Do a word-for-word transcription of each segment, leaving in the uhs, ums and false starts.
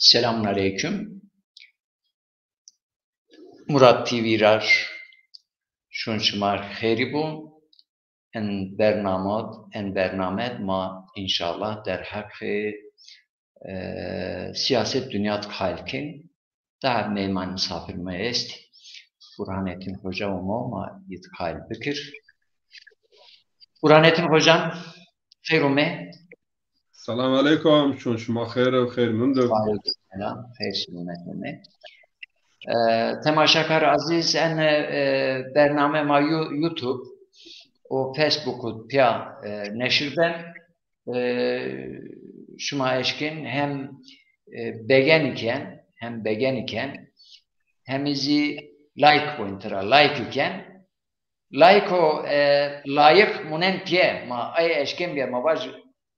Selamun aleyküm. Murat T V rar şun şima xêrî bu. En bername, en bername ma înşallah derheqê, e, siyaset dinya de qayl kin. Daha meyman misafir mi est. Burhanettin Hoca umo ma yid qayl bikir. Burhanettin Hocam, xeyr ume. Selam aleykum. Çun şima xeyr û xeyr mund. Aleykum selam. Xeyr selamet ume. E, temaşakar aziz, en, e, bername ma You-, YouTube û Facebook û piya, e, neşir ben. E, şima eşkin hem, e, begeni ken, hem begeni ken, hem zî like bun tira, like ken. Like o, e, layik munen piye, ma ay eşkin biye, ma vaj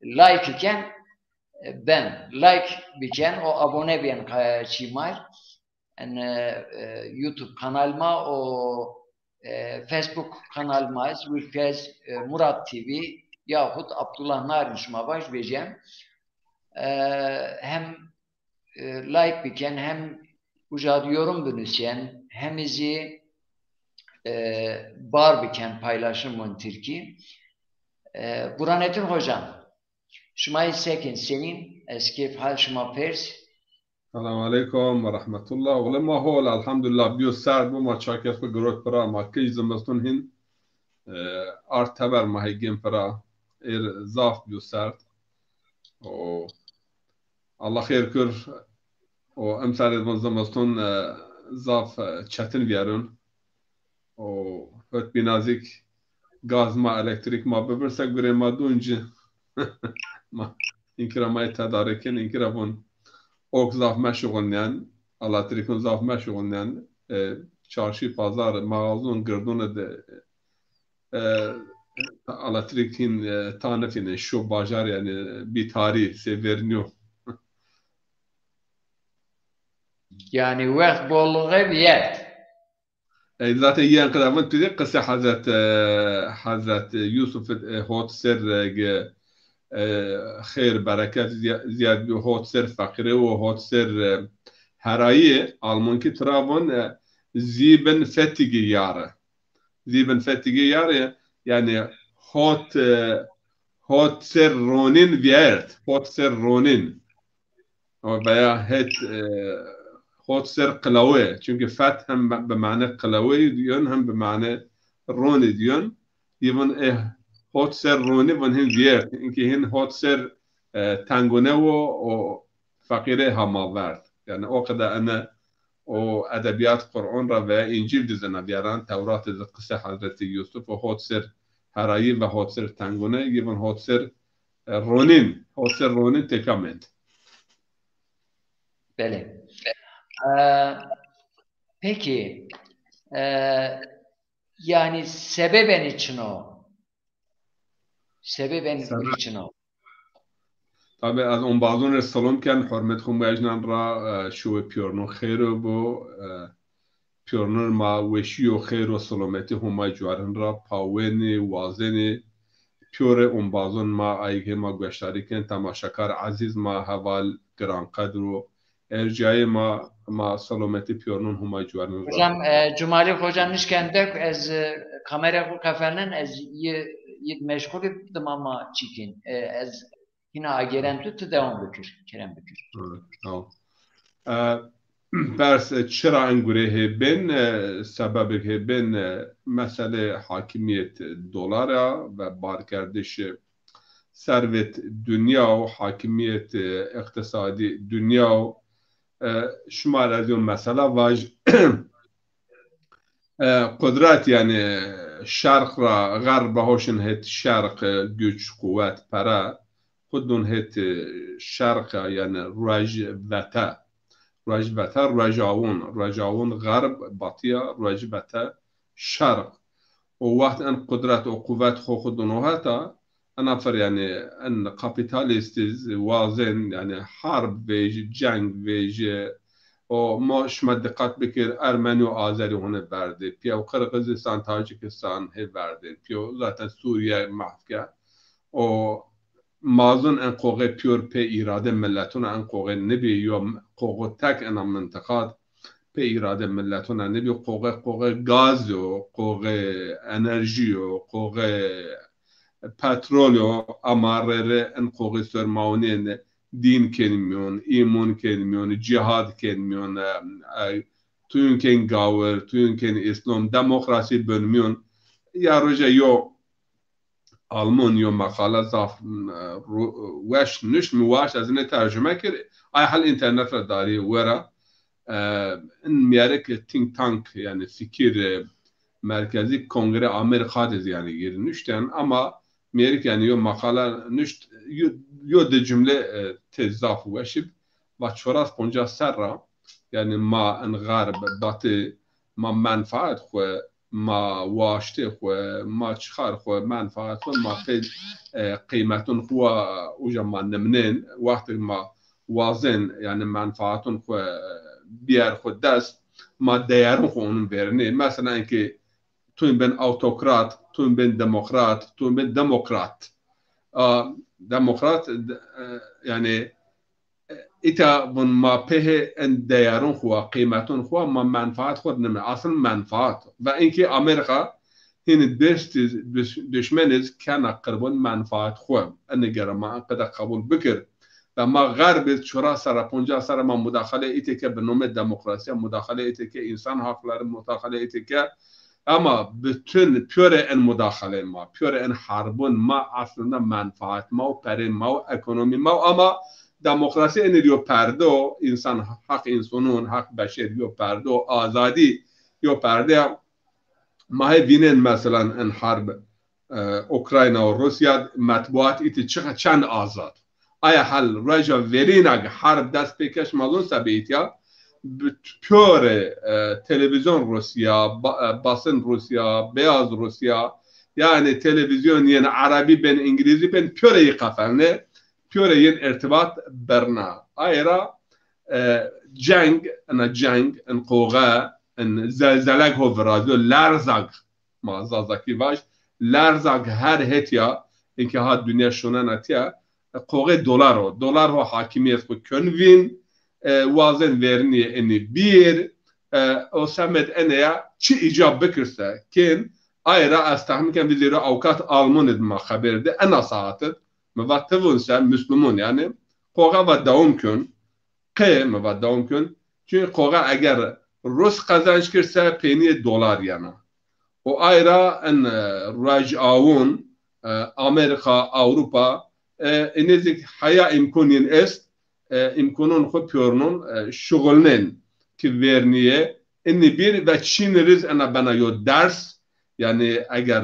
like ken, e, ben, like biken, o abone biyen ka-, çîmar. En, e, e, YouTube kanal ma û, e, Facebook kanal ma ez, Wilfez, e, Murat T V yahut Abdullah Narin şima vaj vecem. E, hem, e, like biken, hem uca de yorum binusyen, hem zî, e, bar biken paylaşım û tirkî. E, Burhanettin Hocam, şima yê sekin senîn, ez keyf hal şima pers. Selam aleykum ve rahmetullah. Wele ma hol, elhamdulillah, biyo serd bu, ma çakê xwu girot pira, ma key zimiston hîn, e, ard teber ma hê gên pira, êr zaf biyo serd. O, Allah xêr kir. O, emsalê vun zimiston, e, zaf, e, çetin vîyerun. O, hot bî nazik gaz ma, elektrîk ma bibirse gurê ma dûn ci. Ma, inkira ma yê tedarîkin, inkira vun ok zaf meşuxulnîyen, elektrîkun zaf meşuxulnîyen. E, çarşî, pazar, maxazun, girdûne de, e, elektrîk hîn, e, ta nifîne, şo bajar, yanî bî tarî, sê vernîyo. Yanî wext bolluğe vîyert. E, zaten yen qida vin tu de qise Hazret, e, Hazret Yusuf, e, hot ser, e, ge, e, xeyr, bereket ziya-, ziyad bi, hot ser feqîre û hot ser, e, herayî, almankî tira vin, e, sieben fettige Jahre. Sieben fettige Jahre, yanî hot, e, hot ser ronîn vîyert, hot ser ronîn. Veya het, e, hot ser qilawe. Çunkî feth hem bi mane qilawe diyon hem bi mane ronî diyon. Yî vun, e, hot ser ronî vun hin vîyert. Inkî hin hot ser, e, tengune wo, o feqîre hema verd. Yanî o qede ene o edebîyat Qur'an ra veya Încîl di zina vîyeran, Tewrat di qise Hazretî Yusuf o hot ser herayî ve hot ser tengune, yî vun hot ser e, ronîn, hot ser ronîn têka mend. Belê. E, peki, e, yanî sebebeni çin o? Sebebeni çin o? Tabî ez ombazûn rê silom ken, hurmet xwu muyajnan ra, e, şuwe pîyorno xeyr o bo, e, Pîyornûn ma weşî û xeyr û silometî Homay cuarin ra pawenî, wazenî. Pîyorê ombazûn ma, ayîgê ma gueştarî ken, temaşakar ezîz ma, heval giranqedr û ercayê ma, ma silometî pîyornûn Homay cuarin ra. Hocam, e, Cumali Hoca nişken dek, ez, e, kamera xwu qefelnen, ez yi, yi meşgulî, dima ma çîkin. E, ez Hîna agêren tu, tu dewam bikir, kerem bikir. Hı, tamam. E, pers, e, çira en gure hê bên, e, sebebê hê bên, e, meselê hakimiyet dolara ve barkerdiş servet dinya û hakimiyet, e, iqtisadî dinya û, e, şima ra ez yo mesela vaj. E, qudret, yanî şerq ra xerb hoşin hêt şerq, e, güç, quwet, pere, xudun hêt, e, şerq, yanî ruejvete. Ruejvete, ruejawun, ruejawun xerb, batîya, ruejvete şerq. O wext en qudret, o quwet xo xudun o heta, Ena fir, yanî, en kapîtalîst iz wazên, yanî, harb vêjî, ceng vêjî. O, ma şima diqet bikir, Ermenî û Azerî hone verdê. Pîyew Qirgizistan, Tacikistan hê verdê. Pîyew zaten Sûriye mehv ke. O, mazun en qoğe pîyor pê îrade milleton a, en qoğe nibî, yo qoğo tek ena mintiqad pê îrade milleton a nibî, qoğe, qoğe gaz yo, qoğe enerjî yo, qoğe petrol yo, ama rê rê en qoğe ser ma onên dîn kên mîyon, îmon kên mîyon, cîhad kên mîyon, e, e, tuyun kên gawir, tuyun kên îslom, demokrasî bin mîyon. Ya roja yo Alman yo meqale zaf, e, ru-, weş nuşt, mi waşt ez ine tercume kir. Ay hal înternet ra darî wera. E, in mîyerek think tank, yanî fikir, e, merkezî Kongre Amerîka de zî yanî gir nuşten, ama mîyerek yanî yo meqale nuşt, yo, yo di cumle, e, tê zaf weş ib. Va çoras poncas serra, yanî ma in xerb, batı, ma menfaet xwu, ma waştê xwu, ma çixar xwu, menfaet xwu, ma pê, e, qîmetun xwu wa uca ma nimnên, wextê ma wazên, yanî menfaetun xwu, e, bîyer xwu dest, ma deyerun xwu onun vernê. Mesela inkê tuyun bên awtokrat, tuyun bên demokrat, tuyun bên demokrat. A, demokrat, e, yanî, e, îta vun ma pehê en deyerun xwu wa, qîmetun xwu wa, ma menfaet xwu nimnê. Asil menfaet. Ve inkê Amerîka hînî dest iz, düş-, duşmen iz kena qirbon menfaet xwu. Enê gere ma enqede qebul bikir. Ve ma xerb iz çora serra, poncas serra ma mudaxale îtê ke bi nomê demokrasîya, mudaxale îtê ke însan hakları, mudaxale îtê ke Ama bütün piyore en mudaxalê ma, piyore en harbun ma aslında menfaat ma û perê ma û ekonomî ma û ama demokrasî enê yo perde o, însan, haq însanun, haq beşer yo perde o, azadî yo perde ya. Ma hê vînên meselan en harb, e, Ukrayna û Rûsya, metbuat îtî çiqa çend azad. Aya hal roja verîna ki harb dest pêkeş ma zon sebê îtya, bi-, piyore, e, televîzyon Rûsya, ba-, e, basın Rûsya, beyaz Rûsya, yanî televîzyon yên erebî bên, îngilîzî bên, piyore yî qefelne, piyore yên irtibat berna. Ay ra, e, ceng, ena ceng, en qoğe, en zelzeleg ho virazyo, lerzag, ma Zazakî vaj, lerzag her hetya, inkê ha dinya şonena tiya, e, qoğê dolar o. Dolar ho hakimiyet xwu kön vîn, e, wazên vernîyê enî bîr, e, o semed eneya çi îcab bikirse kên, ay ra ez tehmin ken vî zêro awkat Alman id ma xeber di, ena saat id, mi va ti vun se, Muslumun yanî, qoğe va dewam kön, Qe mi va dewam kön. Çünkü qoğe eger Rus qezenc kirse peynîyê dolar yena. O ay ra en, e, ruec awun, e, Amerîka, Ewropa, e, inê zî heya îmkon yin est, e, îmkonon xwu piyornon, e, şuxulnên ki vernîyê. Inî bir ve Çîn riz ena bena yo ders. Yanî eger,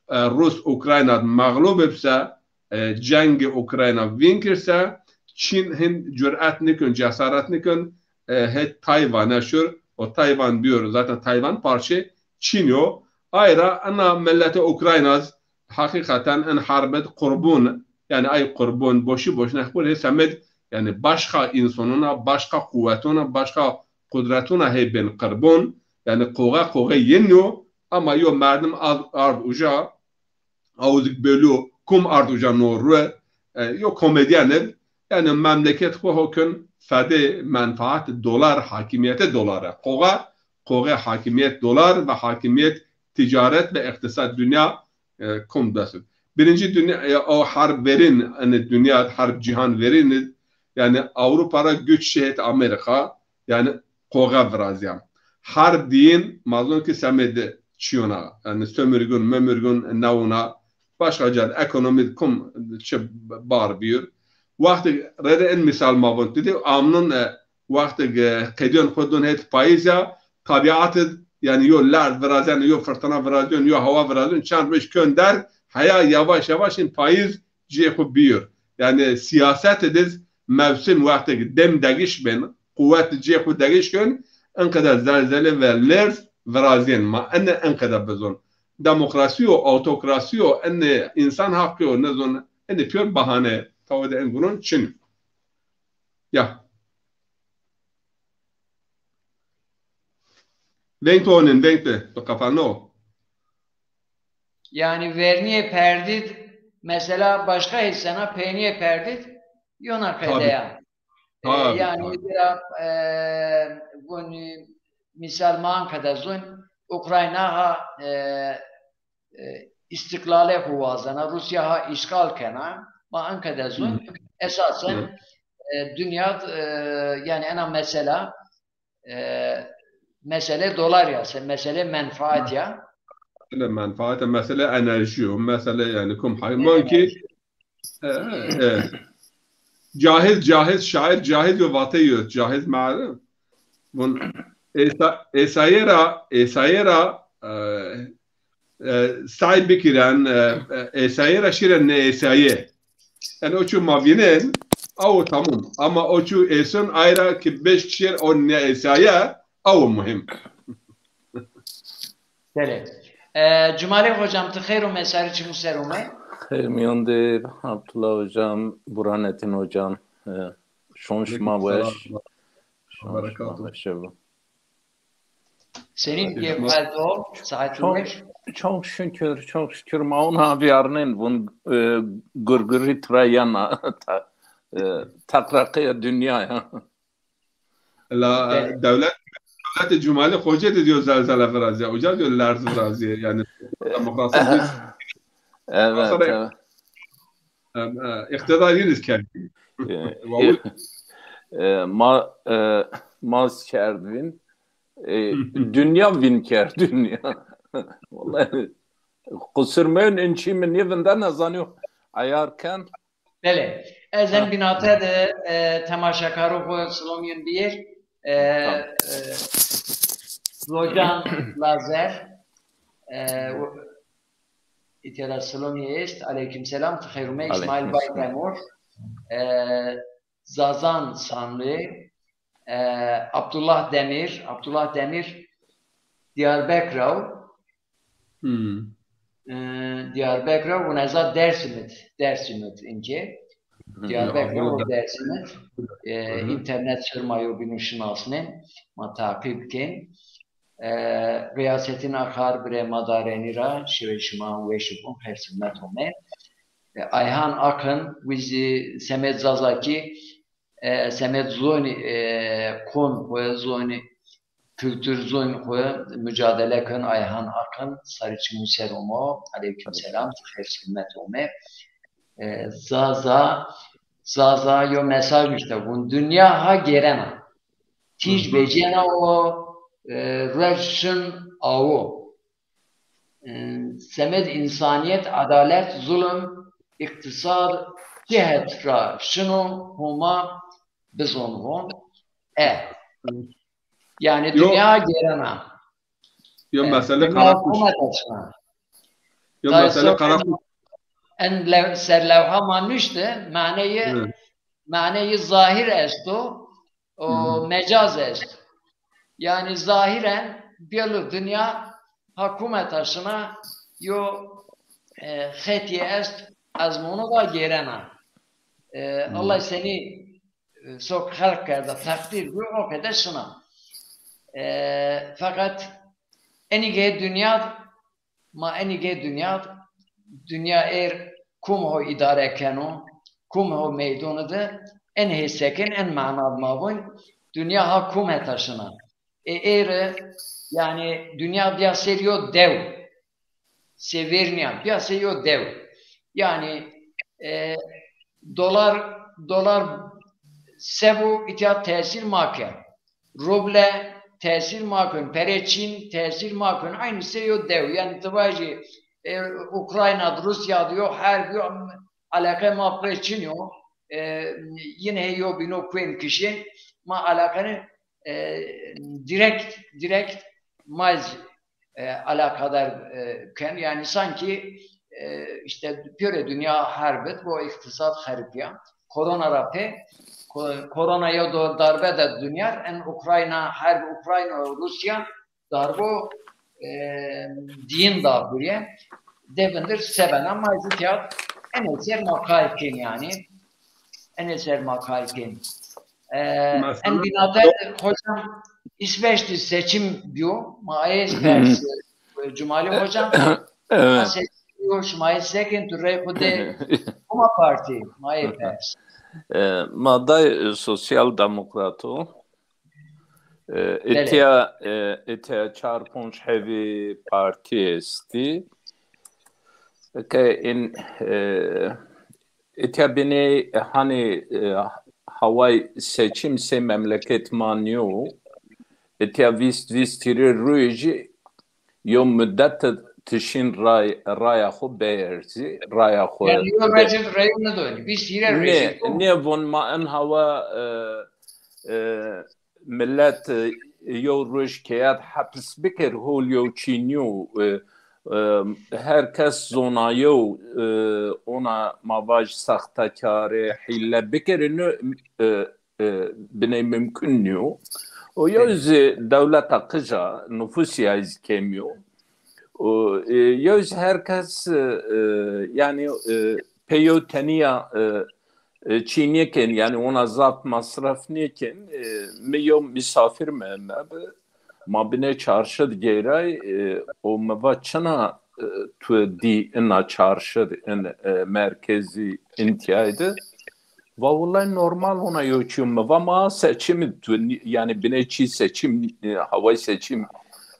e, Rus Ukrayna mexlub bibse, e, cengê Ukrayna vîn kirse, Çîn hin curet nikun, cesaret nikun, e, het Tayvan'e şur. O Tayvan diyor, zaten Tayvan parçe Çîn yo. Ay ra ena milletê Ukrayna z heqîqeten en harb id qurbun, yanî ay qurbun, boşî boşuna qur hê semed, yanî başka însonuna, başka quwetuna, başka qudretuna hê bên qurbun, yanî qoğe qoğe yin yo, ama yo merdim ard, ard uca, Awzik Belu kum ard uca no rue, e, yo komedyen ib, yanî memleket xwu ho kön fedê menfaat dolar, hakimiyetê dolar e. Qoğe, qoğe hakimiyet dolar ve hakimiyet ticaret ve iqtisad dinya, e, kum dest ib. Birinci dinya, e, o harb verîn, yanî dinya harb cihan verîn id, yanî Ewropa ra güç şihet Amerîka, yanî qoğe virazîya. Harb dîyin, ma zon ki semê di çîyona, yanî sömürgün, mömürgün newuna, başka cad ekonomî kum çi bar bîyor. Wextê rê de en misal ma vun, ti dî amnun, e, wextê, e, qedîyon xwu dun het payîz ya, tabiat id, yanî yo lerd virazîyen, yo firtina virazîyon, yo hewa virazîyon, çend roj kön der, heya yavaş yavaş in payîz cihê xwu bîyor. Yanî siyaset id iz mewsim wextê ki dem degiş bên, quwet cihê xwu degiş kön, enqede zelzele ve lerz virazîyên ma. Enê enqede bizon. Demokrasî yo, awtokrasî yo, enê însan haqqî yo, nizon, enê pîyor bahane, tawê de en gunun çin. Ya. Veng to onin, veng to, to qefel no. Yanî vernîyê perdî d mesela başka hissena peynîye perdît, yona qedeyan. E, yanî bira, e, vun, mîsal ma anka de zun, Ukrayna ha, e, e, îstîqlalê xo wazena, Rûsya ha îşxal kena, ma anka de zun, esasen, e, dinya, e, yanî ena mesela, e, mesele dolar ya, se-, mesele menfaat ya. Mesele menfaat, mesele enerjî yo, mesele yanî kum hay. Mon ki, e, e, Cahiz, Cahiz, şair Cahiz yo vatey yo, Cahiz Merîm. Vun êsa-, êsaye ra, êsaye ra, e, e, say bikiren, e, e, êsaye ra şiren nêêsaye. Yanî o çu ma vînen, awo tamam. Ama o çu êson ay ra ki beş şir o nêêsaye, awo muhîm. Belê. E, Cumalê hocam, ti xeyr ome, sarî çimû ser ome. Xeyr mîyon de, Abdullah hocam, Burhanettin hocam. E, şon şima weş. Şon şima weş bo. Senin keyf hal to, saet weş. Çok şükür, çok şükür. Ma ona vîyarnên vun, e, gurgurî tira yena, ta-, e, teqreqeya dinya ya. La, e, dewlet, dewletê Cumalî Xoce de diyor zelzele virazîya. Uca diyor lerz virazîya. Yanî demokrasi. Evet, evet. E, e, îqtidar yeniz kendi. E, e, ma, e, ma kerd vîn. E, dinya vîn kerd, dinya. Vallahi qusur mewn, in çî mi nêvinda, nezanîyo ayar ken. Belê. Ez en bînate de, e, temaşekarû xo silomîyên bîyêr. E, e, Locan Lazer, e, îtya ra silomî est. Aleyküm selam, ti xeyr ome. Îsmaîl Baydemir, e, Zazan Sanlî, e, Abdullah Demir, Abdullah Demir Diyarbekir ra. E, Diyarbekir ra, wina za Dersimit, Dersimit ince. Diyarbekir ra, o Dersimit. E, internet ser ma yobînû şinasnên, ma taqîb kên. E, Gıyasettin Akar birê ma Darenî ra, şive şima weş bun, xeyr simet ome. E, Ayhan Akın, wî zî semed Zazakî, e, semed zonî, e, kon xo, zonî, kultur zonî xo mucadele ken. Ayhan Akın, sarî çimû ser omo, aleyküm selam, xeyr simet ome. E, Zaza, Zaza yo mesaj nuşte, vun dinya ha gêrena. Tîj vecîyena o, e, ruej şin awo. E, semed însanîyet, adalet, zulm, îqtîsad çi het ra şino Homa bizon von. E. Yanî dinya gêrena. Yo mesele Karakûş. Yo mesele Karakûş. En lew-, serlewha ma nuşte, maneyê, maneyê zahir esto, o mecaz est. Yanî zahiren bîyelo dinya ha kumeta şina yo, e, xetî est, ezmûnû da gêrena. E, Allah senî, e, sok xelq kerda, teqdîr biyo, o qede şina. E, feqet enî ge dinya Ma enî ge dinya, dinya êr kum ho îdare keno, kum ho meydonu de, en hêsekên, en mana ma vun, dinya ha kum heta şina. E, êre, yanî, dinya bîya ser yo dew. Sê vernîya, bîya ser yo dew. Yanî, e, dolar, dolar se bo, îtya tesîr ma ke. Ruble tesîr ma kun, perê çîn tesîr ma kun. Aynî sey yo dew. Yanî ti vajî, e, Ukrayna di, Rûsya di yo herb yo, eleqe ma pê çin yo. E, yin hê yo bîno kuên kişê. Ma eleqenê, e, direkt, direkt ma zî e, alakadar, e, ken. Yanî sankî, e, îşte pêro dinya herb id, bo îqtîsad xeripîya. Korona ra pê, ko-, korona yo do darbe de dinya, en Ukrayna, herb Ukrayna û Rûsya darbo, e, dîyin da burîye. De vindir sebena ma zî tîya enê ser ma kay kên yanî. Enê ser ma kay kên. E, en bînate hocam, İsveç di seçim biyo. Ma ez pers, e, Cumali hocam. Evet. Ma seçim Yo, şima yê sekin tu rey xwu de kuma partî? Ma yê pers. E, ma day, e, Sosyal Demokrato. E, îtya, e, îtya çar ponc hevî partî estî. Ke in, e, îtya binê, e, hanî, e, haway seçim sey memleket ma nîyo. Îtya vîst, vîst hîrê rojî yo mudet ti şîn ray, raya xwu beyerzî, raya xwu. Yani yo Recep Reyo ne dön, vîst hîrê rojî. Ne, ne von ma en hawa, e, e, millet, e, yo roj keyat hepis bikir, hol yo çînîyo, e, e, her kes zonayo, e, ona ma vaj saxtekarê, hîle bikir, no, e, e, biney mumkun nîyo. O yew zî dewleta qij a, nufusî ay zî kêm yo. O, e, yew zî her kes, e, e, yani, e, pê yew tenîya, e, e, çî nêkên, yani ona zaf masraf nêkên. E, mi yew misafir mi bi. Ma binê çarşi di geyray, e, o mi va çina, e, tu dî ina çarşi di, in, e, merkezî intiyay di. Va wulay normal ona yo çî. Mi va ma seçim tu ni-, yani binê çî seçim, e, haway seçim,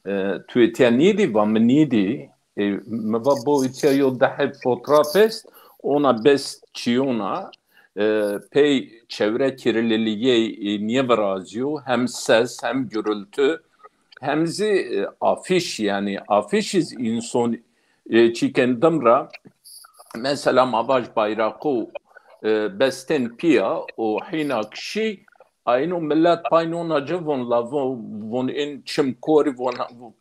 e, tu etiya nîdî? Va mi nîdî. E, mi va bo etiya yo dehê fotraf est, ona bes çîyona, e, pey çewre kirlilîyê, e, nêvirazîyo, hem ses, hem gurultu, hem zî, e, afîş, yani afîş iz înson, e, çîkên dim ra, mesela ma vaj bayraqo, e, bestên pîya û hîna kişî, ayno millet pay nona ci von la von, von in çim korî von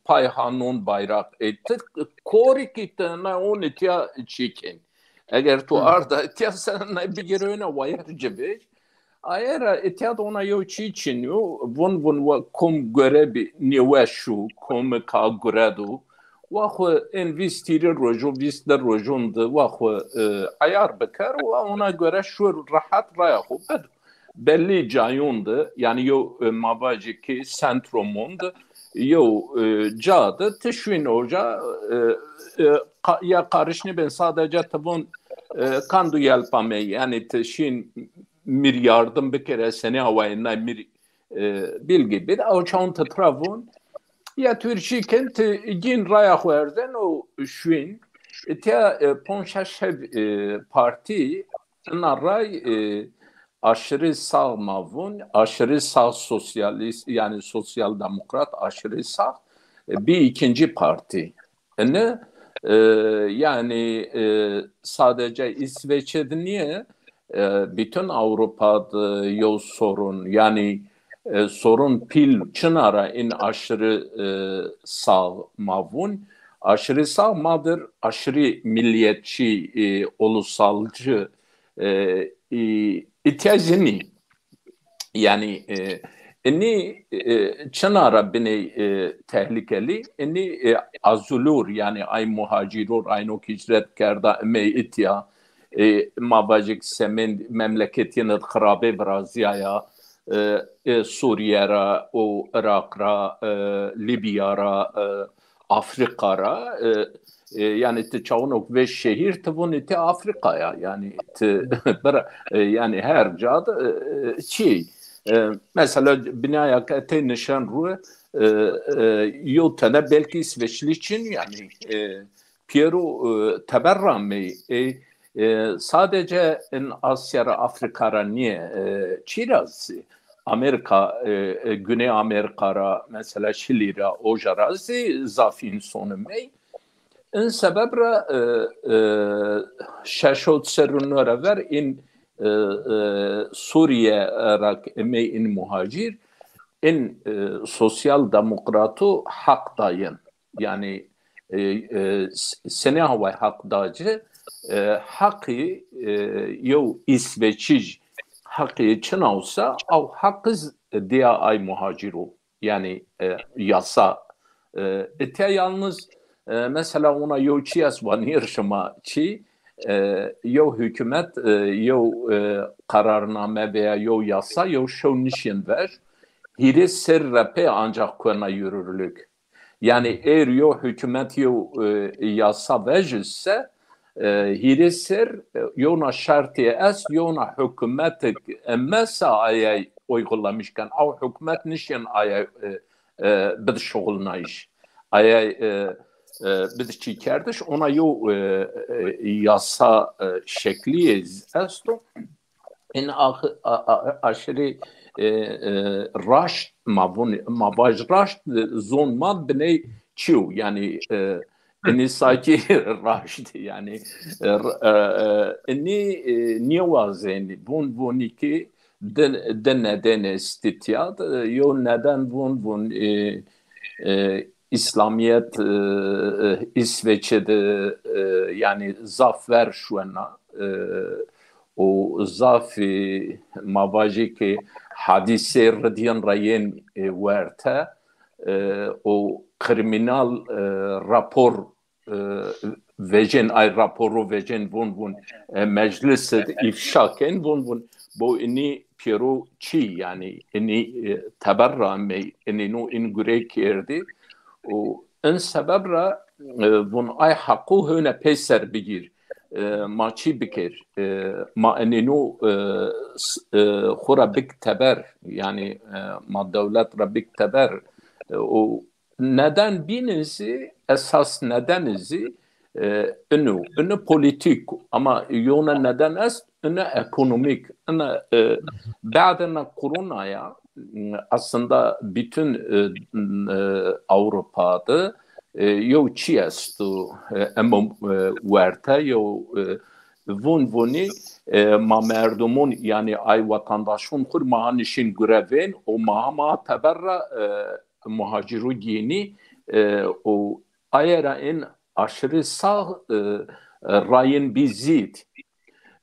pay ha non bayraq. E, ti korî ki ti na on etiya çîkên. Eger tu arda etiya sen na bigirêne wayer ci vej. Aye ra etiya de ona yew çî çînîyo. Von von wa kom göre bi nêweş o, kom ka gure do. Wa xwu en vîst hîrê rojo, vîst di rojon di wa xwu, e, eyar biker, wa ona göre şûr rehet raya xwu bid. Bellî cayon di, yani yew, e, ma vajî ki sentromon di, yew, e, ca di ti şûn oca, e, e, qa-, ya qarîş nêbên, sadece ti von, e, kandu yelpa me, yani ti şîn mir yardım bikere, senî hawayê nay mir, e, bilgi bid. Ew çawn ti tira von, ya tu ir çî ken ti gîn raya xwu erzen û şûn. Etiya, e, ponc şeş heb, e, partî ina ray, e, aşırı sağ ma vun, aşırı sağ sosyalist, yani sosyal demokrat, aşırı sağ, e, bir ikinci parti. Ini, e, yani, e, sadece İsveç'e de niye, e, bütün Avrupa'da yo sorun, yani, e, sorun pil çinara in aşırı, e, sağ ma vun. Aşırı sağ madır, aşırı milliyetçi, e, ulusalcı, e, e, ihtiyacını, yani, e, ini, e, çinara binê, e, tehlikeli, ini, e, azulur, yani ay muhacirur, aynok hicret kerda, ime itya, e, ma vajik semên memleketîne xirabe viraziyaya, e, e, Suriye ra, o Irak ra, e, Libya ra, e, Afrika ra, e, e, yani ti çawunok ve şehir ti vun ti Afrika ya, yani ti bir, e, yani her cad, e, e, çi, e, mesela binaya ke te nişen ru, e, e, yo tene belki İsveçli çin yani, e, Piero, e, teber ra mey, e, e, sadece in Asya ra, Afrika ra niye, e, çi ra zî, Amerika, e, e, Güney Amerika ra, mesela Şili ra, oca ra zî zaf însoni mey. In sebeb ra, e, e, şeşot serrî no ra ver in, e, e, Suriye ra mey in muhacir, in, e, sosyal demokratu haq dayin. Yani, e, e, s-, senî haway haq da ci, e, haqî, e, yew İsveçij haqî çin awsa, aw haq iz diya ay muhacir o. Yani, e, yasa. E, etiya yalnız, e, mesela ona yew çi ez vanîr şima çi, e, yew hükümet, e, yew, e, kararname veya yew yasa, yew şew nişên ver, hîrê serrî ra pey ancak kuena yürürlük. Yani eğer yo hükümet yo, e, yasa vejise, E, hîrê ser, e, yewna şertî est, yewna hukûmetik emesa ayay uygulamış ken. Aw hukûmet nişên ayay, e, e, bid şuxulnayış. Ayay, e, e, bid çîkerdiş. Ona yew, e, e, yasa, e, şeklî esto. In ax-, a-, a-, aşırı, e, e, raşt ma vun, ma vaj raşt, e, zon ma biney çiyo. Yani, e, ini saki raşt yani, e, r-, e, e, ini, e, niye wazen vun vun ki din, din neden estitiyat, e, yo neden vun vun, e, e, İslamiyet, e, e, İsveç'e de, e, yani zaf ver şuena, e, o zafî ma vajî ki hadîsê ridîyen ra yên, e, werte, e, o kriminal, e, rapor, e, vecên, ay raporu vecên vun vun, e, meclis de ifşa kên vun vun. Bo inî pêro çî, yani inî, e, teber ra mey, inî no in gurey kerdî. O in sebeb ra, e, vun ay haqu hewne peyser bigîr. E, ma çî bikir? E, ma inî no, e, s-, e, xura bik teber, yani, e, ma dewlet ra bik teber. E, o neden bîni zî, esas nedeni zî, e, inu, inu politik, ama yona neden est, inu ekonomik, inu, e, badena koronaya, aslında bütün, e, e, Avrupa'da, e, yew çi esto, e, emo, e, werte, yew, e, vun vunî, e, ma merdumun, yani ay vatandaşun xur ma ha nişin grevên, o ma ha ma teber ra, e, muhaciru giyni, e, o ayera in aşırı sağ, e, e, rayın bi zîd.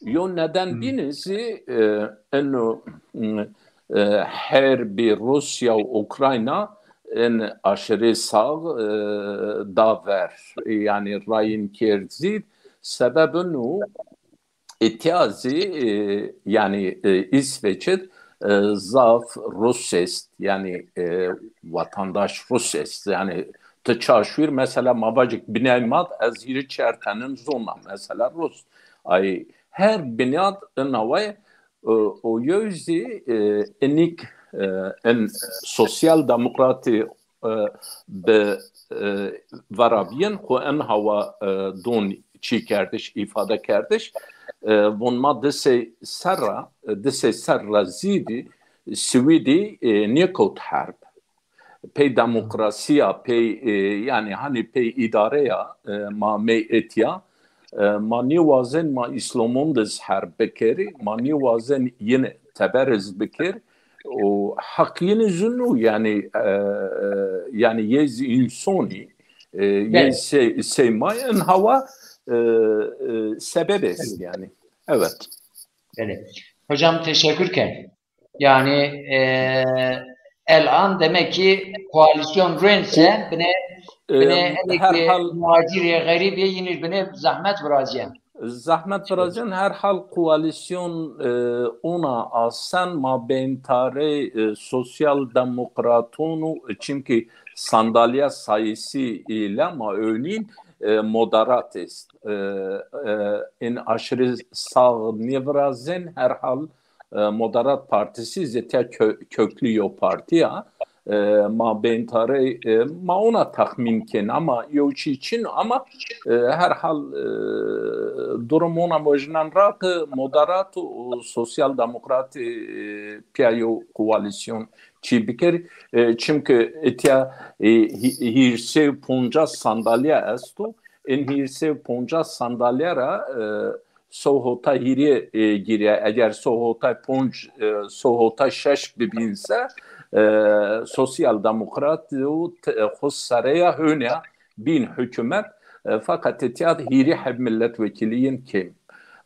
Yo neden bîni zî, e, eno, m, e, herbi Rusya û Ukrayna en aşırı sağ, e, da ver. Yani rayın kerd zîd. Sebebin o, etiya zî, e, yani, e, İsveç'id, e, zaf Rus est, yani, e, vatandaş Rus est, yani ti çaşwîr, mesela ma vacik binay mat, ez hîrê çer tenin zona, mesela Rus. Ay, her binad inaway, e, o yew zî, e, inik, e, in sosyal demokratî e, bi, e, vera bîyin, xwu en hawa, e, don çî kerdiş, îfade kerdiş. E, von ma di sey serra, e, di sey serra zîdî Swîdî, e, nêkewt herb. Pey demokrasîya, pey, e, yani hani pey îdareya, e, ma mey etiya, e, ma nêwazen ma îslomon diz herb bikerî, ma nêwazen yin teber iz bikir, o heq yini zunu yani, e, e, yani yê zî însonî, e, yê sey, sey ma en hawa, e, e, sebeb est yani. Evet. Belê. Hocam teşekkür ken. Yani, e, elan demek ki koalisyon ruense bine, e, bine herhal muhacirê, xerîbê yinir bine zahmet virazyen. Zahmet virazyen herhal koalisyon, e, ona asen ma bêntarê, e, sosyal demokratonu, e, çimkî sandalya sayısı ile ma önîn, e, moderat est. E, e, in aşırı sağ nêvirazên herhal, e, Moderat Partisi zêtya kö-, köklü yo partiya. E, ma bêntarey, e, ma ona taxmîn kên ama yew çî çin ama, e, herhal, e, durum ona vojnen ra ki Moderat û Sosyal Demokratî, e, pîya yew koalîsyon çî bikir. E, çimkî etiya, e, hî-, hîrsê poncas sandalye esto. In hîrsê poncas sandalye ra, e, so hota hîrê, e, gîrya. Eger so hota ponc, e, so hota şeş bibîn se, e, sosyal demokrat û t-, e, xwu sereya hewneya bîn hukûmet, e, feqet etiya hîrê heb milletvekilîyin kêm.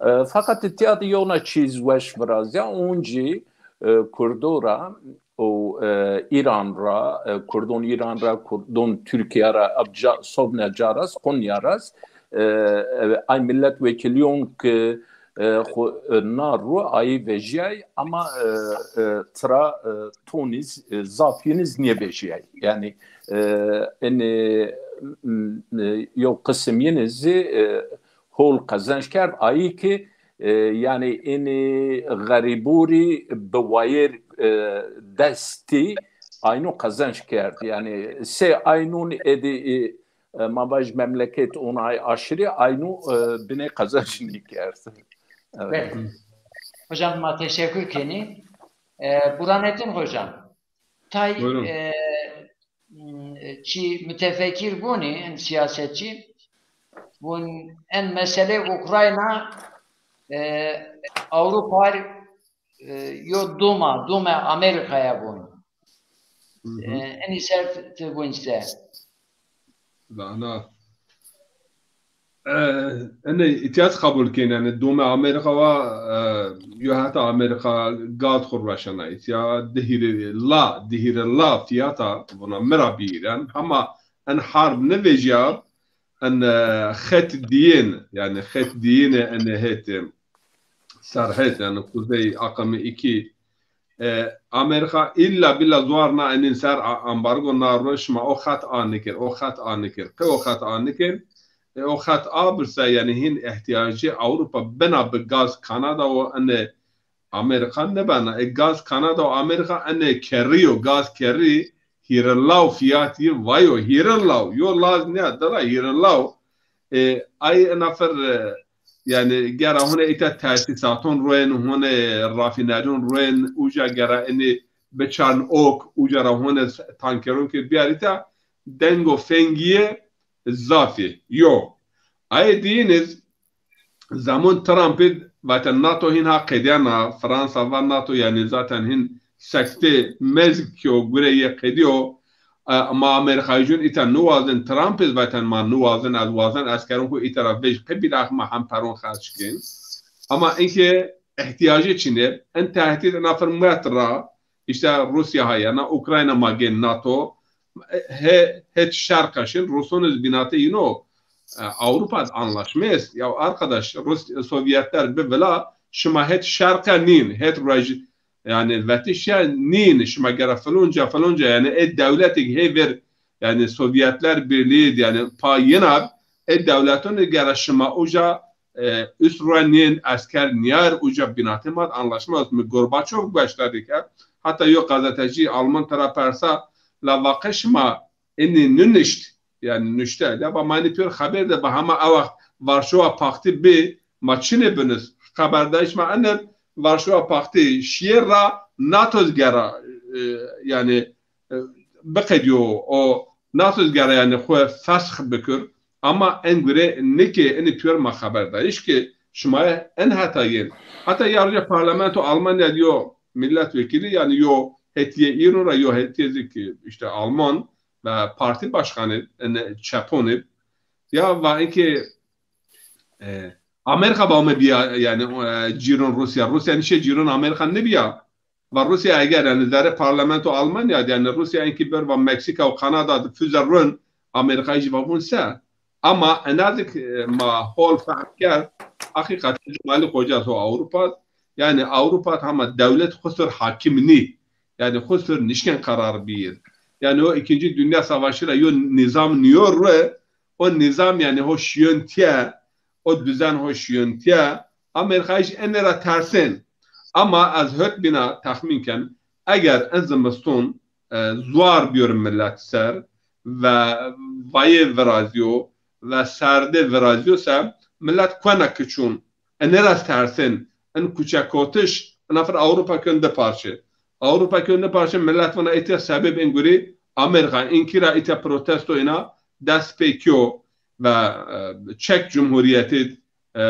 E, feqet etiya yewna çîz weş virazya, oncî, e, Kurdo ra, û, e, Îran ra, e, Kurdon Îran ra, Kurdon Tirkîya ra, abca sovne caras, Konya ras, e, e, ay milletvekilîyon ki, e, xwu, e, na ru ayî vejîyay ama, e, e, tira, e, tonîz, e, zaf yiniz nêvejîyay. Yani, e, ini, m, e, yew qisim yiniz zî, e, hol qezenc kerd, ayî ki, e, yanî înî xerîbûrî bi wayêr, e, destî aynû qezenc kerd. Yanî sey aynûn êdî, e, e, ma vaj memleket onay aşirî aynû, e, binê qezenc nîkerd. Evet. Evet. Hocam, ma teşekkür kenî. E, Burhanettin hocam, tay, Buyurun. e, m, çi mütefekkir vûnî, en siyasetçi, vûn en mesele Ukrayna, e, Avrupa, e, yo duma, dume Amerikaya vûn. Hı hı. E, enî ser ti, ti vûn se. Vana. E, ene îtîyat qebul kên, yanî dome Amerîka wa, e, yo heta Amerîka gaz xwu rueşena îtya, di hîrê la, di hîrê la fîyata vuna mi ra bîyîren. Hema en harb nivêjya, en, e, xet diyên, yanî xet diyêne ene het, e, serhed, yanî kuzey akımı iki, e, Amerîka îlla bîlla zuar na enîn ser a-, ambargo na ro şima o xet a nikir, o xet a nikir. Qey o xet a nikir? E, o xet a birse, yanî hîn îhtîyacê Ewropa bena bi gaz Kanada û enê Amerîka nibena. E, gaz Kanada û Amerîka enê kerrî yo, gaz kerrî hîrê law fîyat yi vayo, hîrê law. Yo laz nîya, dira hîrê law. E, ay ena fer, e, yanî gera hone îta tesîsaton royên, hone rafînerîyon royên, uca gera enî biçarn ok, uca ra hone tankeron ke biyar îta, dengo fengîye zafî yo. Ayê diyîniz, zamon Trumpî vate NATO hîn ha qedîyana, Fransa va NATO yanî zaten hîn sekte mezg ki o gure yê qedîyo. E, ma Amerîkayîcûn îta niwazin, Trump iz veten ma niwazin, ez wazin eskeron xwu îta ra vej qe bîlax ma hemperon xerc kên. Ama inkê îhtîyacê çin ê, in tehdîd ina fir muet ra, îşte Rûsya ha yena, Ukrayna ma gên NATO, he, het şerqa şin, Rûson iz bînate yîno, e, Avrupa anlaşma est. Ya arkadaş, Rus, Sovyetler bi vila, şima het şerqa nîn, het roj, yanî vetişe nîn, şima gera filonca, filonca, yanî ê dewletik hê ver, yanî Sovyetler Birliği, yanî pa yina, ê dewleton gera şima uca, e, üst rue nîn, esker nîyar, uca bînatê ma anlaşma est. Mi Gorbaçov gueştarî ke, heta yo gazetecî Alman tera persa, la vaqe şima enî nunişt, yanî nuşte. Ya ba ma enî pîyor xeber de ba hema ew wext Varşova Paktî bi, ma çinê binis. Xeberdayîş ma enir, Varşova Paktî şîyê ra NATO gera, e, yanî, e, biqedîyo o NATO gera yanî xwu fesx bikir. Ama en gure nike enî pîyor ma xeberdayîş ki şima en heta yên. Heta ya roja parlamento Almanya yo milletvekili yanî yo hetîye îro ra yo hetîye zî ki îşte Alman ve parti başkanı, ene çepon ib. Ya va inkê, e, Amerîka ba ome bîya, yanî, e, cîron Rûsya. Rûsya nişê cîron Amerîka nibîya. Va Rûsya eger, yanî, zerê parlamento Almanya, yanî Rûsya inkî ber va Meksîka û Kanada di füze run, Amerîkayî jî va vûn se. Ama ena zik, e, ma hol fehm kerd, heqîqeten Cemalî Xoca so Ewropa, yanî Ewropa hema dewlet xwu sor hakim nî. Yanî xwu sor nişken qerar bîyir. Yanî o İkinci Dünya Savaşı ra yo nîzam nîyo rue, o nîzam yanî ho şîyon tiye, o düzen ho şîyon tiye. Amerîkayî jî enê ra tersên. Ama ez hot bîna texmîn ken, eger en zimiston, e, zuar bîyor millet ser ve vayê virazîyo ve serdê virazîyo se, millet kuena kiçûn. Enê ra tersên, en kuçekotiş, ena fir Ewropa kön di parçe. Ewropa kön di parçe, millet vana îtya sebeb en gurî Amerîka, inkî ra îtya protesto ina dest pê kîyo ve, e, Çek Cumhuriyeti, e,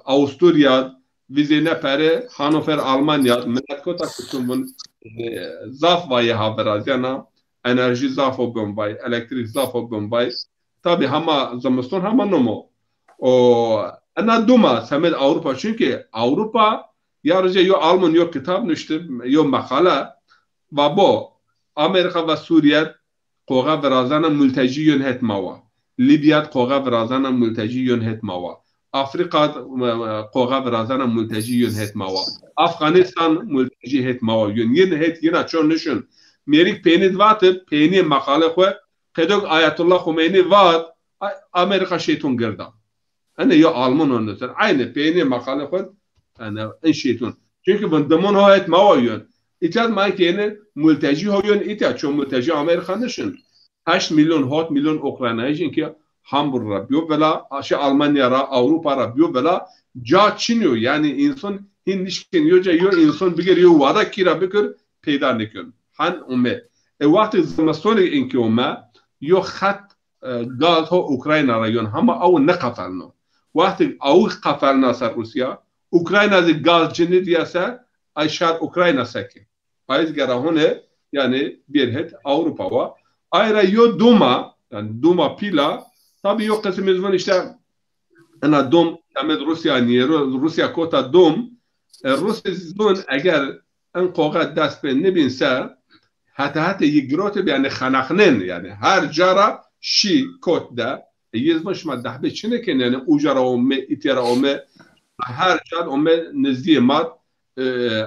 Avusturya, vizêne pere Hannover Almanya, millet kota kutum bun, e, zaf vayê ha virazyena, enerjî zaf o bin vay, elektrîk zaf o bin vay. Tabî hema zimiston hema nimo. O, ena duma semed Ewropa, çünkü Ewropa ya rije yo Alman yo kitab nuşti, yo meqale, va bo, Amerîka ve Sûriye qoxe virazena multecî yön het ma wa. Lîbya qoxe virazena multecî yön het ma wa. Afrîka, e, e, qoxe virazena multecî yön het ma wa. Afganistan multecî het ma wa. Yön yin het yina ço nişun. Mêrik peynî di vatib, peynî meqale xwu, qedok Ayetullah Xumeynî vat, A-, Amerîka şeyton girda. Ene yo Alman o nusên. Aynı peynê maqale xo, ene, in şeytun. Çünkü bun dimun ho het ma wa yon. İtya ma ki yeni mülteci ho yon itya, ço mülteci Amerika nişin. Heşt milyon, hot milyon Ukraynayıcın ki Hamburg ra biyo vila, şey Almanya ra, Avrupa ra biyo vila, ca çinyo. Yani insan hin nişkin yo ca, yo insan bigir yo wada kira bikir, peyda nikön. Han ome. E, wextê zimistanê inki ome, yo xet, e, gaz ho Ukrayna ra yon, hama aw nêqefelno. Wextê aw qefelna ser Rusya, Ukrayna zî gaz cinî diya ser, ay şar Ukrayna seke. Ay zî gera hone, yani bir het Avrupa wa. Ay ra yo doma, yani doma pîla, tabi yo qismê zî vun işte, ena dom, temed Rusya niye, Ru-, Rusya kota dom, e, Rusya zî zun eger en qoxe dest pê nibîn se, heta heta yi girote bi, yani xeneqnen, yani her ca ra şî kot de. E, yi zun şima dehbê çine ken, yani uca ra ome, itya ra ome, her ca ome nizdîyê ma, e,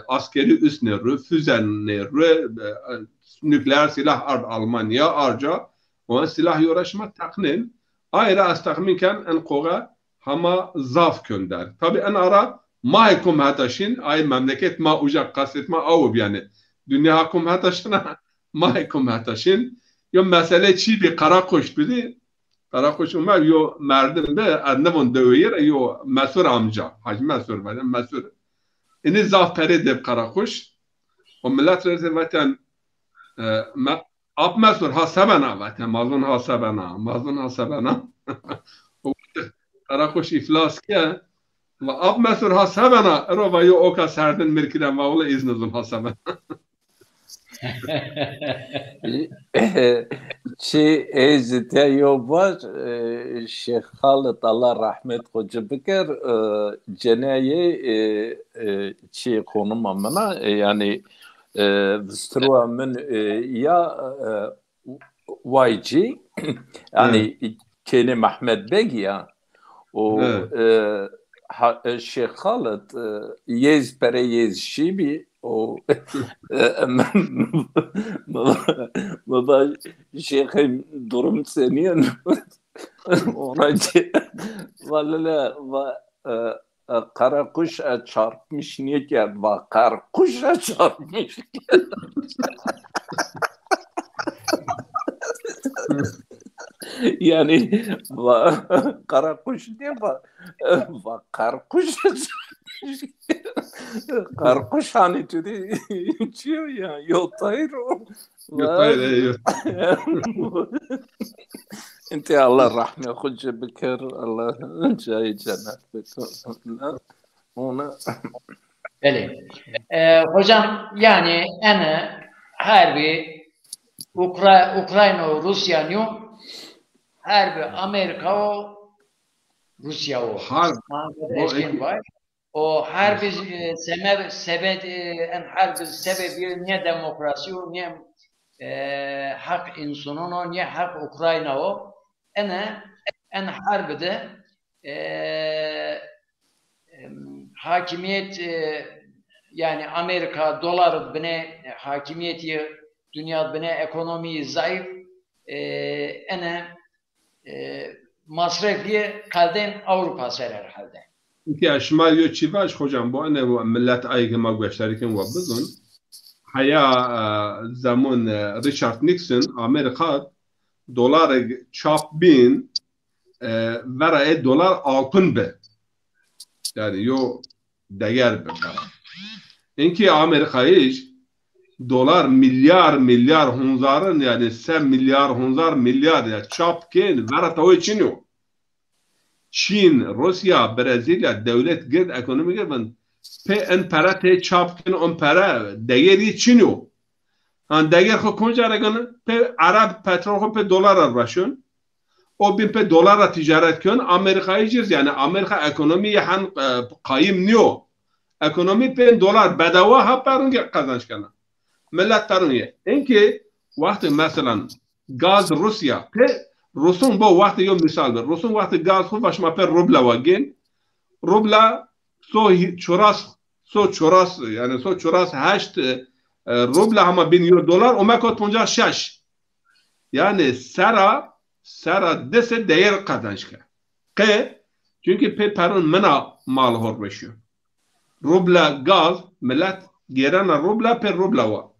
askeri üs nêrû, füze nêrû, e, nukleer silah ard Almanya, arca, o silah yo ra şima teqnen. Ay ra ez texmîn ken en qoxe hama zaf könder. Tabi en ara ma hê kom heta şin, ay memleket ma uca qesêt ma aw bi yani. Dünya ha kom heta şina, ma hê kom heta şin. Yo mesele çî bi, Qaraquş bidi. Qaraquş ume yo merdim bi, ez nivon deweyir, yo Mesur amca, Hacı Mesur vade, Mesur. Ini zaf pere de Qaraquş. O millet rê veten, e, me-, Ap Mesur ha sebena vate, mazun ha sebena, mazun ha sebena. O Qaraquş iflas ke, va Ap Mesur ha sebena, ero va yo oka serdin mirkiden va wala iznizun ha sebena. Çi ez te yo var, e, Şêx Xalid, Allah rahmet xo ci biker, e, ceneyê, e, e, çi konuma mina, e, yani, e, vistirwa min, e, ya, e, Y G, yani kênê Mehmet Beg ya. O, e, ha, e, Şêx Xalid, e, yêz pere yêz şî bî, o, e, mi va, Şêxê, durum senî yeno? Ona ki, va lele, va, e, E, Qaraquş e çarpmış nêkerd, va Qerquş e çarpmış kerd. Yani, va, Qaraquş nê, va, va Qerquş e çarpmış kerd. Qerquş hani tu de çi yo ya, yo tayr o. Yo tayr, e, yo. Ente Allah rahme xo ci biker, Allah cayê cennet biker. Ona. Belê. E, hocam, yani ene herbî Ukra-, Ukrayna û Rusya nîyo, herbî Amerika û Rusya o. Harb. O herbî, e, seme-, sebed-, e, en herbî sebebî nê demokrasî o, nê, e, heq însanan o, nê heq Ukrayna o. Ene, en herbî de, e, em, hakimiyet, e, yani Amerika dolar binê, e, hakimiyetî, dünya binê ekonomî zayıf, e, ene, e, masrefî qeldên Ewropa ser herhalde. Peki, şima yo çî vaj hocam, bu ene bu millet ayê ke ma gueştarî ken wa bizon. Heya, e, zemon, e, Richard Nixon, Amerika dolarê çap bin, e, vera ê dolar altın bi. Yani yo deger bi vera. Inkî Amerikayij dolar milyar milyar hunzarin, yani se milyar hunzar milyar ya çap kên, vera tawê çin yo. Çin, Rusya, Brezilya, dewlet gird, ekonomî gird bin. Pê en pere tê çap kên, on pere degerî çin yo. Han deger xo konca ra gini, pê Ereb petrol xo pê dolar ra raşon. O bin pê dolar ra ticaret kön, Amerikayij iz, yani Amerika ekonomî hen, e, qayim niyo. Ekonomî pê dolar bedewa ha perun ge qazanç kena. Millet perun ye. Inkî wextê mesela gaz Rusya, pê Rusun bo wextê yo misal bi. Rusun wextê gaz xo va şima pê rubla wa gên. Rubla so hi-, çoras, so çoras, yani so çoras heşt, e, rubla hama bin yo dolar, ome kot poncas şeş. Yani sera, sera di se değer qazanç ke. Qe Çunkî pê peron mina mal hor veşîyo. Rubla gaz, milet gêrena rubla, pê rubla wa.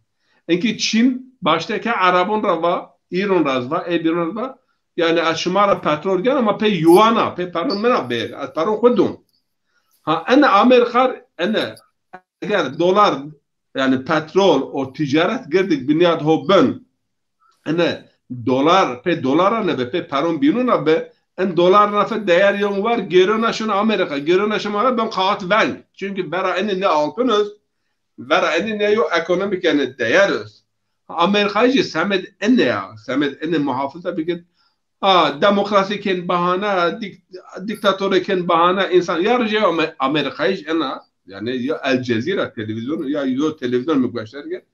Inkî Çîn başteke Erebon ra va, Îron ra ez va, ê bîron ra va, yanî ez şima ra petrol gena, ma pê yuan a, pê peron min a bêr, ez peron xwu dûn. Ha, ene Amerîka, ene eger dolar, yanî petrol û ticaret girdik binyad ho bin, ene dolar, pê dolar a nebe, pê peron bînon a be, en dolar ra fe değer yon war, gêrona şin Amerîka, gêrona şima ra ben kağıt veng. Çunkî vera enî ne altın öz, vera enî ne yo ekonomik yanî değer öz. Amerîkayî jî semed enî ya, semed enî muhafaza bikir. A, demokrasî kên bahane, dik-, diktatorê kên bahane, însan. Ya rojê Amer-, Amerîkayî jî ena, yanî ya El Cezîre televîzyon, ya yo televîzyon mi gueşter ke.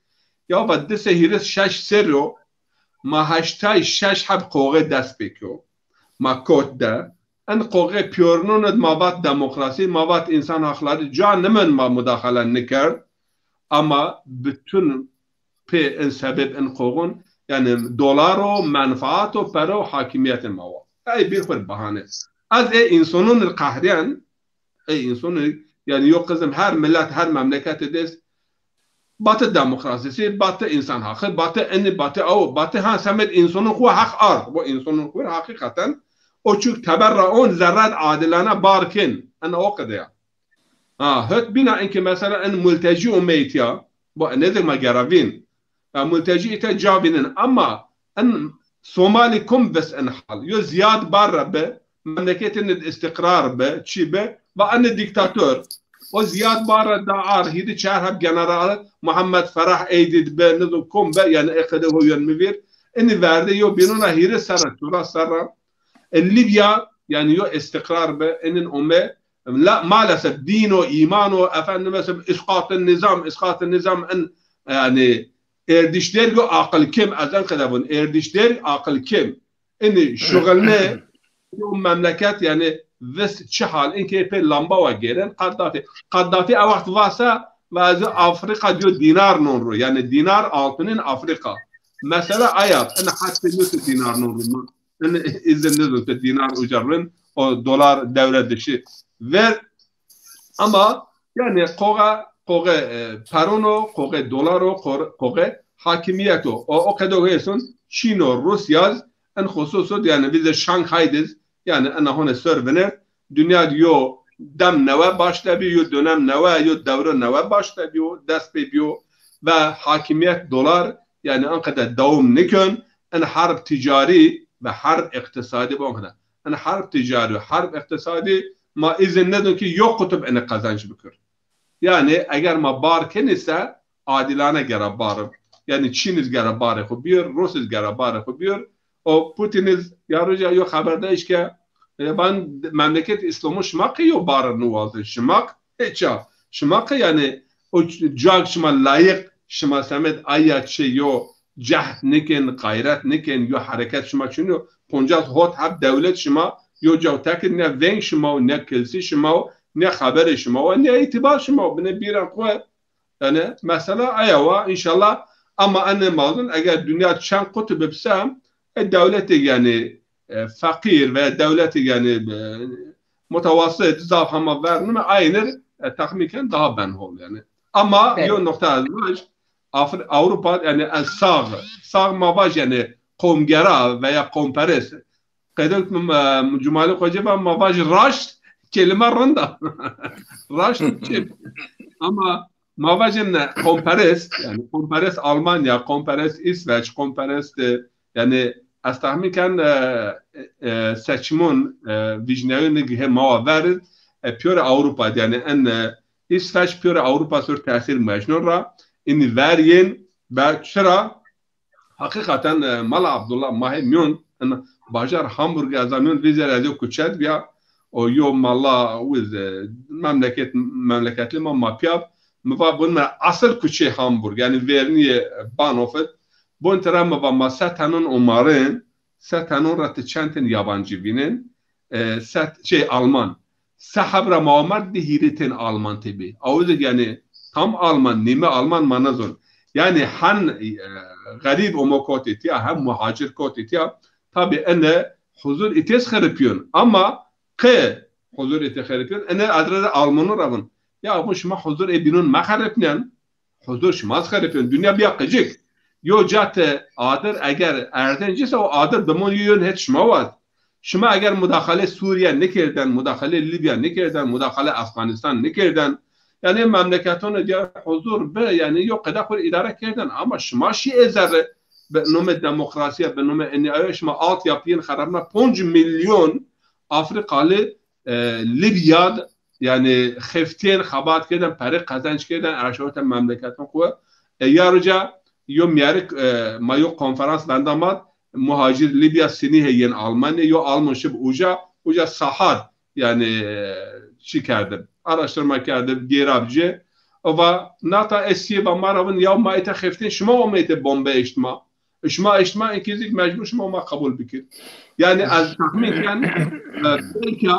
Ya va di sey hîris şeş serr o, ma heştay şeş heb qoxê dest pê keo. Ma kot de, en qoxê pîyornon id ma vat demokrasî, ma vat însan hakları, ca nimin ma mudaxale nikerd. Ama bütün pê in sebeb in qoxon, yanî dolar o, menfaat o, pere o, hakimiyetê ma wa. Ey bir xwir bahane. Ez ê însonon ir qehriyen, ey însonon ir, yanî yo qizim her millet, her memleketê dest, batı demokrasisi, batı insan hakkı, batı eni, batı aw, batı ha semed însonon xwu haq ard. Bu însonon xwu haqiqeten o çuk teberra on zerret adilane bar kin. En o qede ya. Ha, hot bîna inkî mesela en multecî û meytîya, bu ne zek ma gera vîn. Ya multecî îte ca vînin, ama en Somalî kum vis en hal. Yo ziyad bar ra bi, memleketî nid îstîqrar bi, çî bi, va en dîktator. O ziyad bar ra da ar, hîdî çar heb general, Muhammed Ferah Eydîd bi, nizo kum bi, yanî ê qede ho yon mi vîr. Enî verde yo bînon ra hîris serra, çoras serra. E, Libya, yanî yo îstîqrar bi, enîn ome, La, maalesef dîn o, îman o, efendim mesela isqatı nizam, isqatı nizam en, yanî erdîşderg o aqil kim, ez en qede vun, erdîşderg aqil kim. Enî şuxulne yo memleket, yanî vis çi hal, inkê pê lamba wa gêren, Kaddafi. Kaddafi e wext vasa, ve ez Afrika diyor dinar non ro, yanî dinar altının Afrika. Mesela ayat, en hatta nasıl dinar non ro. În izin nizûn tu dînar uca rin, o dolar dewre dişi ver. Ama yanî qoxe, qoxe, e, peron o, qoxe dolar o, qor-, qoxe hakimiyet o. O, o qedo hêsun Çîn o, Rusya z, en xusus o, yanî vîze Şanghaydiz, yanî ena hone ser vinert, dinya yo dem newe baş de bî, yo dönem newe, yo dewre newe baş de bîyo, dest pê bîyo ve hakimiyet dolar, yanî anqede dewam nikön, en harb ticarî ve harb iqtisadî bu anqede. En harb ticarî, harb iqtisadî ma izin nedon ki yo qutub ene qazanç bikir. Yanî eger ma bar kenî se adilane gera bar. Yanî Çîn iz gera barê xwu bîyor, Rus iz gera barê xwu bîyor. O Putin iz ya roja yo xeber de îşke, e, van memleket Îslamû şima qey yo bar niwazin, şima qey ça, şima qey yanî o ç-, cag şima layîq, şima semed aya çi yo cehd nikên, gayret nikên, yo hereket şima çin yo. Poncas hot heb dewlet şima yo caw tekid, ne veng şima o, ne kilsî şima o, ne xeberê şima o, ne îtîbar şima o. Bine bîra xwu. Yanî mesela aya wa, înşallah, ama ene mazun eger dinya çend qutub bibse, e, dewletê yanî, e, feqîr veya dewletê yanî, e, mutawassit, zaf hema ver nime, aynir, e, texmîn ken daha ben hol yanî. Ama yo noqta ez vaj, Afri-, Ewropa yanî ez sağ, sağ ma vaj yanî qomgera veya qomperest. Qedek, e, Cumali Xoce va ma vaj raşt, kelime rind a. Raşt û çep. Ama ma vajin, e, qomperest, yanî qomperest Almanya, qomperest Îsveç, qomperest, e, yanî ez tahmîn ken, e, e, seçimon, e, vîjneyonî hê ma wa ver, e, pîyorê Ewropa, yanî en, e, Îsveç pîyorê Ewropa ser tesîr muecnon ra, înî ver yên, ve çira, Heqîqeten, e, Mala Abdullah, ma hê mîyon, in bajar Hamburg ez a mîyon vîzer ez yo kuçe de bîya, o yo mala wiz, e, memleket, memleketlî ma, ma pîya, mi va bun me asıl kuçê Hamburg, yanî vernîyê Bahnhof id. Bun tira mi va ma se tenon omarin, se tenon ra ti çend tên yabancî vînin, e, se, şey, Alman. Se heb ra ma omerd di hîrê tên Alman tê bî. Awizik yanî tam Alman, nîme Alman ma nezon. Yanî hem, e, xerîb omo kotê tîya, hem muhacir kotê tîya. Tabî ene huzur îtês xiripîyon. Ama qe huzur ê te xeripîyon. Ene adre de Almanu ra vun. Ya vun şima huzur ê bînon mexeripnên. Huzur şima zî xeripnên. Dinya bîya qicik. Yo ca ti adir eger erdenc îse o adir bimon yo yon het şima waz. Şima eger mudaxale Sûrîye nikerdên, mudaxale Lîbya nikerdên, mudaxale Afganîstan nikerdên, yanî memleketon de huzur bi, yanî yo qede xwu îdare kerdên. Ama şima şî ê zerre bi nomê demokrasîye, bi nomê enî ayo şima altyapîyên xerabna. Ponc milyon Afrikalı, e, Lîbya d, yanî xeftên xebat kerdên, perê qezenc kerdên, erşawete memleketon xwu. E, ya roca yo mîyerik, e, ma yo konferans venda ma d, muhacir Lîbya sinî hê yên Almanya, yo Alman şib uca, uca sahar, yanî, e, çi kerdib, araştırma kerdib, gêrab ci. Eva nata esiyê va ma ra vin, ya ma ete xeftên şima ome ete bombe eştma. Şima eştma, inkî zî mecbur şima ma qebul bikir. Yanî ez texmîn ken, e, belka,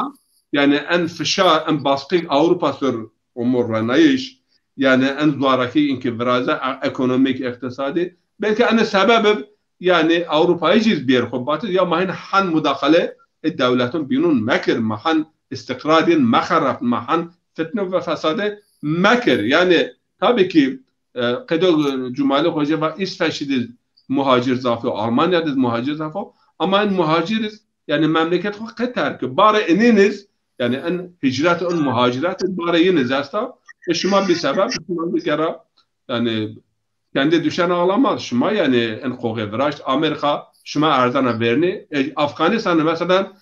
yanî en fişar, en baskik Ewropa ser umur renayîş, yanî en zuarakî inkî viraze, e-, ekonomîk, îqtîsadî, belka ene sebeb ib, yanî Ewropayî cî bêr xwu batir, ya ma hin hen mudaxale ê dewleton bînon mekir, ma hen îstîqrar yên mexerab, ma hen fitne ve fesade mekir. Yanî tabî kî, e, qedo Cumali Hoca va Îsveçî de muhacir zaf o, Almanya de muhacir zaf o. Ama en muhacir iz, yanî memleket xwu qe terk, barê inîn iz, yanî en hicret, en muhaciret iz barê yin iz esta. E şima bî sebeb, şima bî gera, yanî kendi düşen ağlamaz. Şima yanî en qoxê viraşt, Amerîka şima erzena vernî. E, Afganîstan mesela,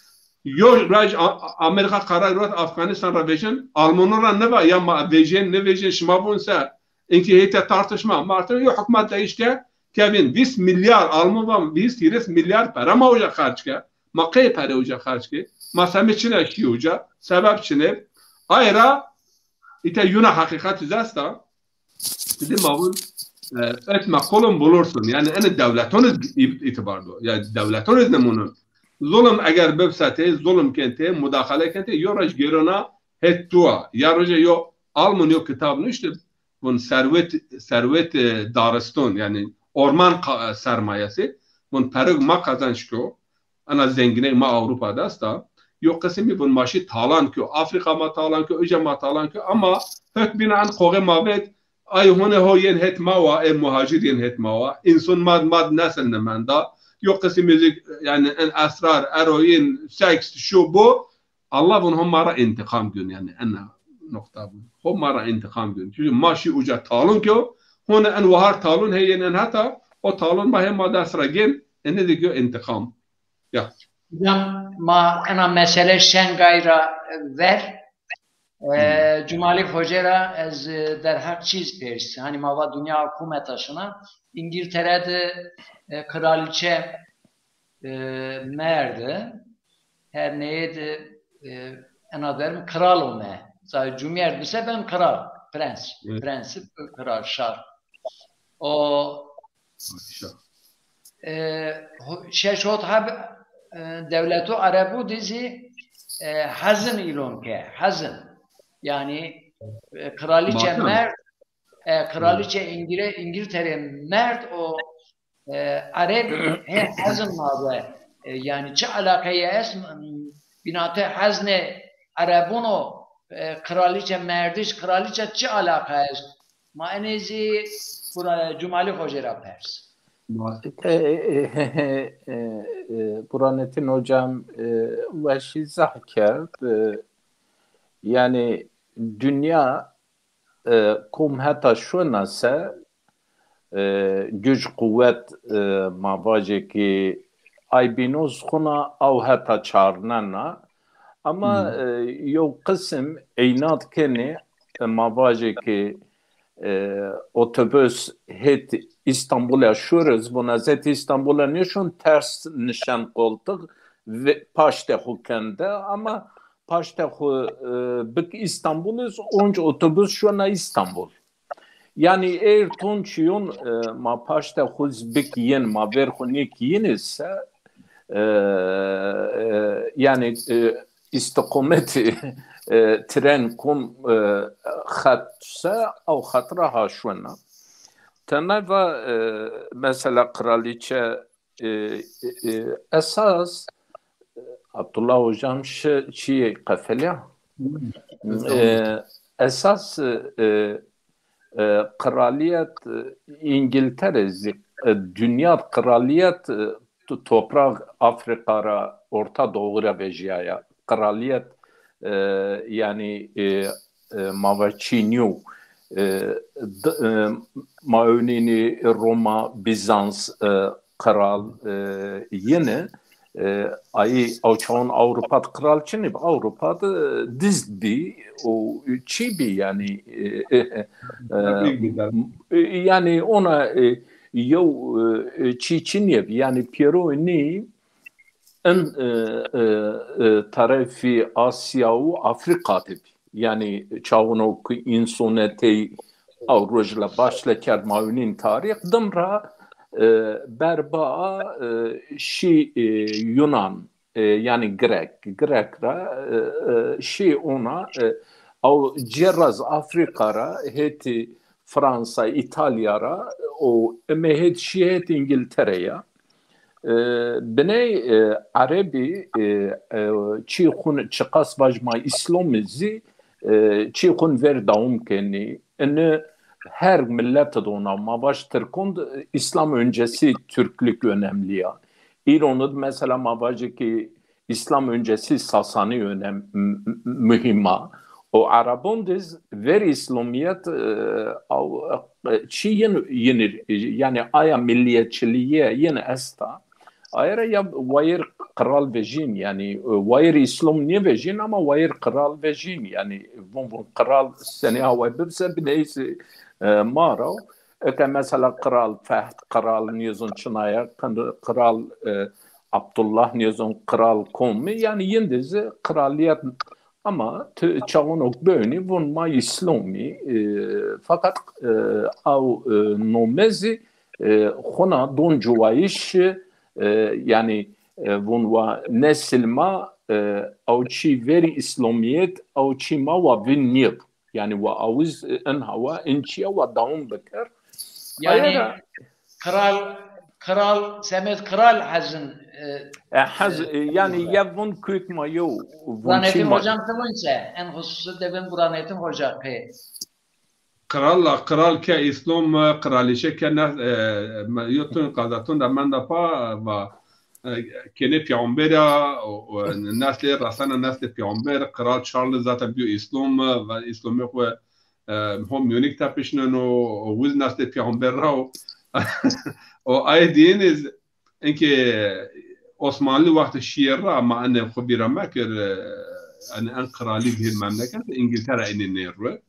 yo rej A-, Amerîka karar vat Afganîstan ra vejin, Almanu ra niva ya ma vejên, nivejên, şima vun se. Inkî heyte tartışma, ma artık yo hukmat değiş ke, kevin vîst milyar, Alman van vîst hîris milyar pere ma uca xerc ke. Ma qey pere uca xerc ke? Ma semê çine şî uca? Sebeb çine? Ay ra îte yuna heqîqet iz esta. Dima vun, e, etme kulun bulursun. Yanî ene dewleton iz î-, îtîbar do. Yanî dewleton iz nimunun. Zulum eger bibse tê, zulum ken tê, mudaxale ken tê, yo rej gêrona het tu a. Ya roje yo Alman yo kitab nuştib, vun serwet, serwet, e, dariston, yanî orman ka-, sermayesi, vun perug ma qezenc kyo, ena zenginey ma Ewropa de esta, yo qisimî vun ma şî talan kyo, Afrika ma talan kyo, uca ma talan kyo, ama hek bîna en qoxê ma vet, ay hone ho yên het ma wa, ê muhacir yên het ma wa, însun ma, ma nesil nimenda, yo qisimî zî, yanî en esrar, eroîn, seks, şu bu, Allah vun ho ma ra întiqam gön, yanî ena noqta vun. Ho ma ra întiqam gön. Çünkü ma şî uca talun kyo, hone en wahar talun heyên en heta, o talun ma hê ma dest ra gên, ene de gö întiqam. Ya. Hocam, ma ena mesele Şengay ra, e, ver. E, Cumali Hoca ra ez, e, derheq çîz pers. Hanî ma va dinya hukumeta şina. İngiltere de, e, kraliçe, e, merdi. Her neyê de, e, ena derm kral ome. Zay cumîyerd bise ben kral, prens. Evet. Prensip, kral, şar. O, e, ho-, şeş hot heb, e, dewletu Erebu de zî, e, hezin îlon ke, hezin. Yanî, e, kraliçe merd, e, kraliçe İngile-, İngiltere merd o, e, Ereb hê hezin nabe. E, yanî çi alaqeyê est, m-, bînate heznê Erebun o, e, kraliçe merdiş, kraliçe çi alaqa est? Ma enê zî Bura-, Cumali Hoca ra pers. E, e, e, e, e, Burhanettin Hocam, e, weş îzah kerd. E, yanî dinya, e, kom heta şona se, e, güc, quwet, e, ma vajê ki ay bînoz xuna aw heta çarnena. Ama, e, yew qisim eynad kenê, e, ma vajê ki, e, otobus hêt Îstanbul'a şuriz, vun ez hêt Îstanbul'a nêşon, ters nişen koltuk ve paştê xu kende, ama paştê xu, e, bik Îstanbul iz, onc otobus şona Îstanbul. Yanî êr ton çîyon, e, ma paştê xu z bik yin, ma ver xu nêk yin ise, e, e, yanî, e, îstiqometî, e, tren kom, e, xet se, aw xet ra ha şona. Tena va, e, mesela kraliçe, e, e, e, esas, e, Abdullah hocam şi çîyê qefelîya. E, esas, e, e, kraliyet, e, İngiltere zî, e, dinya kraliyet, e, to-, toprağ Afrika ra, Orta Doğu ra vejîyaya. Kraliyet, e, yanî, e, e, ma va çî nîyo. E, d-, e, ma ewnînî Roma, Bizans, e, kral, e, yini, e, ayî ew çaxon Ewropa de kral çinî bi, Ewropa de diz bî û çî bî yanî, e, e, e, e, yanî ona, e, yew, e, çî çinîye bî. Yanî pêro nî in, e, e, e, tarafî Asya û Afrika de bî. Yanî çaxono ki însonetey ew roj la başle kerd ma ewnîn tarîx, dim ra, e, berba, e, şî, e, Yunan, e, yanî Grek, Grek ra, e, e, şî ona, e, ew cêra zî Afrika ra, hetî Fransa, Îtalya ra, û ime hetî şî hetî Îngiltere ya. E, biney, e, Erebî, e, e, çî xun çiqas vaj ma Îslamî zî, e, çî xun ver dewam kenî. Ini her millet de ona, ma vaj Tirkon de, e, İslam öncesi Türklük önemli ya. İron'u da mesela ma vajê ki İslam öncesi Sasani önem m-, m-, mühim a. O Arabon diz ver İslamiyet, e, aw, e, çi yin, yinir, e, yani aya milliyetçiliğe yin esta. Ayra ya wayir kral vejin, yani, e, wayir İslam niye vejin ama wayir kral vejin, yani, vun vun kral seni haway bibse bineysi, e, maraw. Eke mesela kral Fehd, kral niyozun çinaya, kral, e, Abdullah niyozun kral komi, yani yindizi kraliyet ama çaxonok bewnî vun ma İslamî, e, fakat, e, aw, e, nomezî, e, xuna don cuwayîş, e, yani, e, vun wa nesil ma, e, aw çî verî İslamiyet, aw çî ma wa vin nîyeb. Yani wa awiz, e, in hawa, in çîya wa dawam biker. Yani Ayara, kral, kral, semed kral hezin, e, e, hez, e, yani e, ya vun kuyk ma yo, vun çî Burhanettin ma. Hocam kılınca en hususu de ben Burhanettin Hoca ki. Kral la, kral ke İslam, e, kraliçe ke ne, e, me-, yo tun qazatun da menda pa, va, e, kene peygamber ya, o, o, nesli, rasana nesli peygamber, kral Charles zaten biyo İslam, e, ve İslam'ı xo, e, ho Munich tepişnen o, o wiz nesli peygamber ra o. O ay diyeniz, Inkê Osmanlî wextê şîyê ra ma enê xo vîra mekir, e, enê en qiralî bihê memleket, Îngiltere enê nêrwe.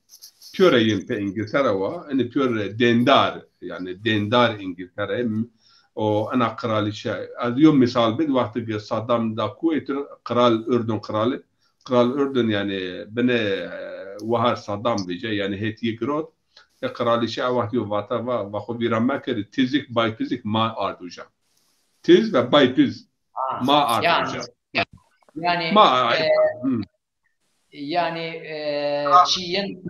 Pîyore yên pê Îngiltere wa, enê pîyor dêndar, yanî dêndar Îngiltere, o ena qiralîçe. Ez yo mîsal bid, wextê ke Saddam da kuwê tir, qral Urdun qiralî, qral Urdun yanî binê, e, wahar Saddam vêce, yanî hêt yi girot. E, qiralîçe a wext yo vata va, va xo vîra mekir, tizik, bay tizik ma ard uca. Tiz ve bay tiz. Ha, ma ard yani, uca. Yani, Ma, e, hı. Yani, e, Kral çiyin Hüseyin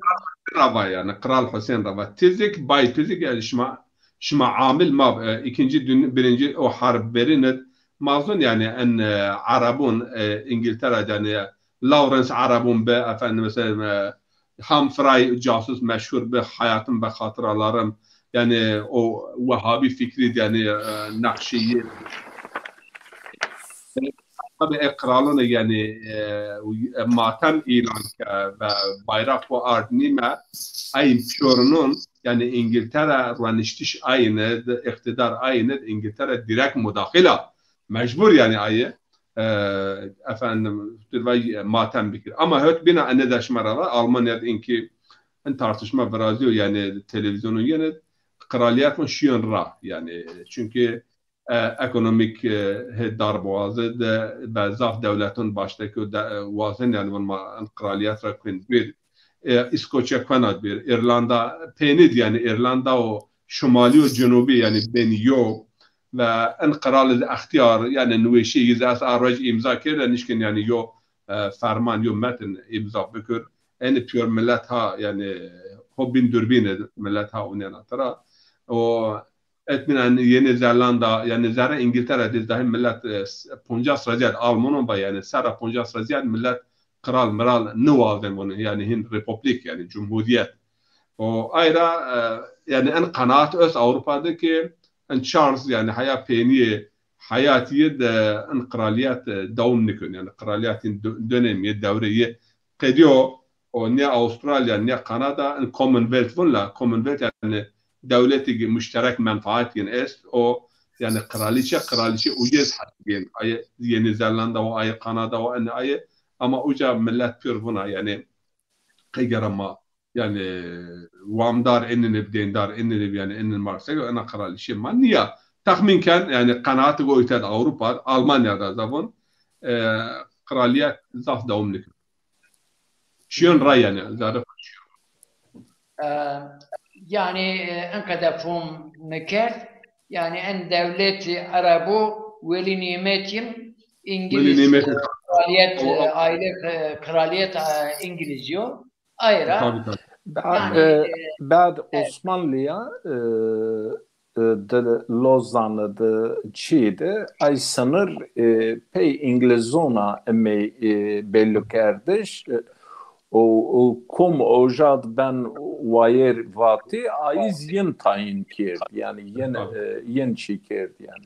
ra va yani, Kral Hüseyin ra va. Tizik, bay tizik yani şima, şima amil ma, e, ikinci dün-, birinci o harb verinit. Mazun yani en, e, Arabun, e, İngiltere yani Lawrence Arabun be, efendim mesela, e, Humphrey casus meşhur bi, hayatım ve hatıralarım. Yani o Wehhabî fikrî, yani, e, Nakşîyî. Tabi e qralon yani, e, e, matem îlan ke ve bayraq xo ard nîme, eyn pîyorinun, yani İngiltere rueniştiş ayni, iqtidar ayni, İngiltere direkt mudaxila. Mecbur yani ayı. E, efendim, tu vay, e, matem bikir. Ama hot bina ene de şima ra va, Almanya de inki in tartışma virazîyo, yani televizyonun yeni kraliyetun şiyon ra, yani çünkü, e, ekonomik, e, he darboğazı de ve zaf devletun baştaki de, e, wazin yani vun ma in kraliyet ra kuên bir, e, İskoçya kuena bir, İrlanda penid yani İrlanda o şimalî û cinubî, yanî bên yo ve en qral iz extiyar, yanî niweşî iz ez a roj îmza kerde, nişkin yanî yo, e, ferman, yo metin îmza bikir. Enî pîyor milet ha, yanî ho bîn durbîn id milet ha unena tira. O etmînan Yeni Zelanda, yanî zerre Îngîltere de zahî millet, e, s-, poncas ra zîyad Almanon va, yanî serra poncas ra zîyad millet qral miral niwazen vûn, yanî hîn republik, yanî cumhurîyet. O ay ra, e, yanî en qenaat est Ewropa de ke en Charles, yanî heya peynîyê heyatî yê de en qralîyet, e, dewam nikon. Yanî qralîyetîn dö-, dönemî yê, dewrê yê qedîyo. O ne Avustralya, ne Kanada, en Commonwealth vûn la, Commonwealth yanî dewletî ke muşterek menfaat yin est, o yanî qralîçe, qralîçe ucêz hesibîn. Aye Yeni Zelanda wa, aye Kanada wa, en aye, ama uca millet pîyor vûna, yanî qey gere ma, yanî wamdar enîn ib, dêndar enîn ib, yanî enîn ma sego, ena qralîçe ma nîya. Texmîn ken, yanî qenaat go îte de Ewropa, Almanya de zavon, e, qralîyet zaf dewam nikir. Şiyon ra yanî, zerre şiyon. E, yanî, e, enqede fom nikerd. Yanî en dewletî Erebo welî nîmetî yin Îngilîz, Welî nîmetî. Kraliyet, e, aile, e, Kraliyet, e, Îngilîzî yo. Ay ra. Tabii, tabii. Bad, e, bad Osmanlıya, e, e, di Lozan'ı di çi di, ay sınır, e, pey İngilizona eme, e, belli kerdiş. E, o, o kom ojad ben wayer vati, ay yin tayin kerd. Yani yin, e, yin çi kerd yani.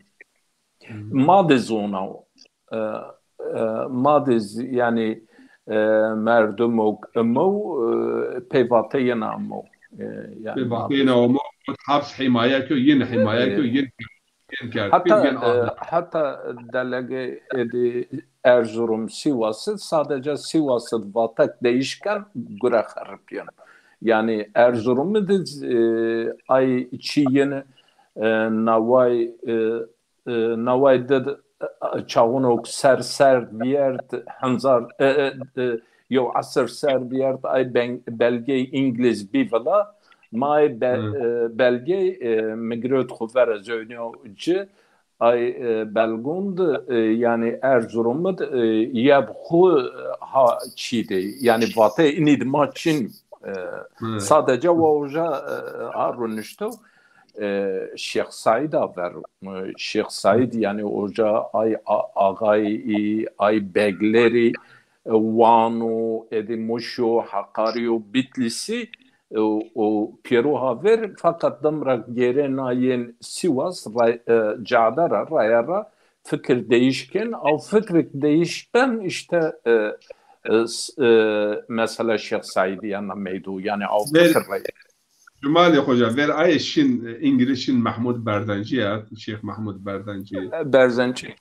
Ma de zona o. E, e, ma de z-, yani, e, merdumok imo, e, peyvateyena amo. E, yani peyvateyena amo, haps himaye kö, yin himaye kö, yin, yin kerd. Hatta, e, hatta delege edi Erzurum, Sivas'ı, sadece Sivas'ı vatek değişken gure xeripyen. Yani Erzurum'ı da, e, ay çi yeni, e, naway, e, e, naway did, e, çaxunok ser ser biyert, henzar, e, e, e, yew esir ser biyert, ay ben-, belgey İngiliz bî vila, ma ay be-, e, belgey, e, mi girot xu ver ez ewniyo ci, ay, e, belgûn di, e, yani Erzurum di, e, yeb xu, e, ha çî di, yani vate inî di ma çin, e, sadece wa uca, e, ha runişto. E, Şêx Saîd a ver. E, Şêx Saîd, yanî oca ay a-, axayî, ay beglerî, e, Wano, edi Muşo, Hakkariyo, Bitlîsî, e, o pêro ha ver, fakat dim ra gêrena yên Sîwas, ra-, e, cade ra, raya ra fikir değişken, aw fikrik değişken işte, e, e, s-, e, mesela Şêx Saîdî yana meydo, yanî aw fikir ra. Cumalê Xoca, ver ayê şin, e, İngiliz şin Mahmud Berzencî ya, Şêx Mahmud Berzencî. E, Berzencî.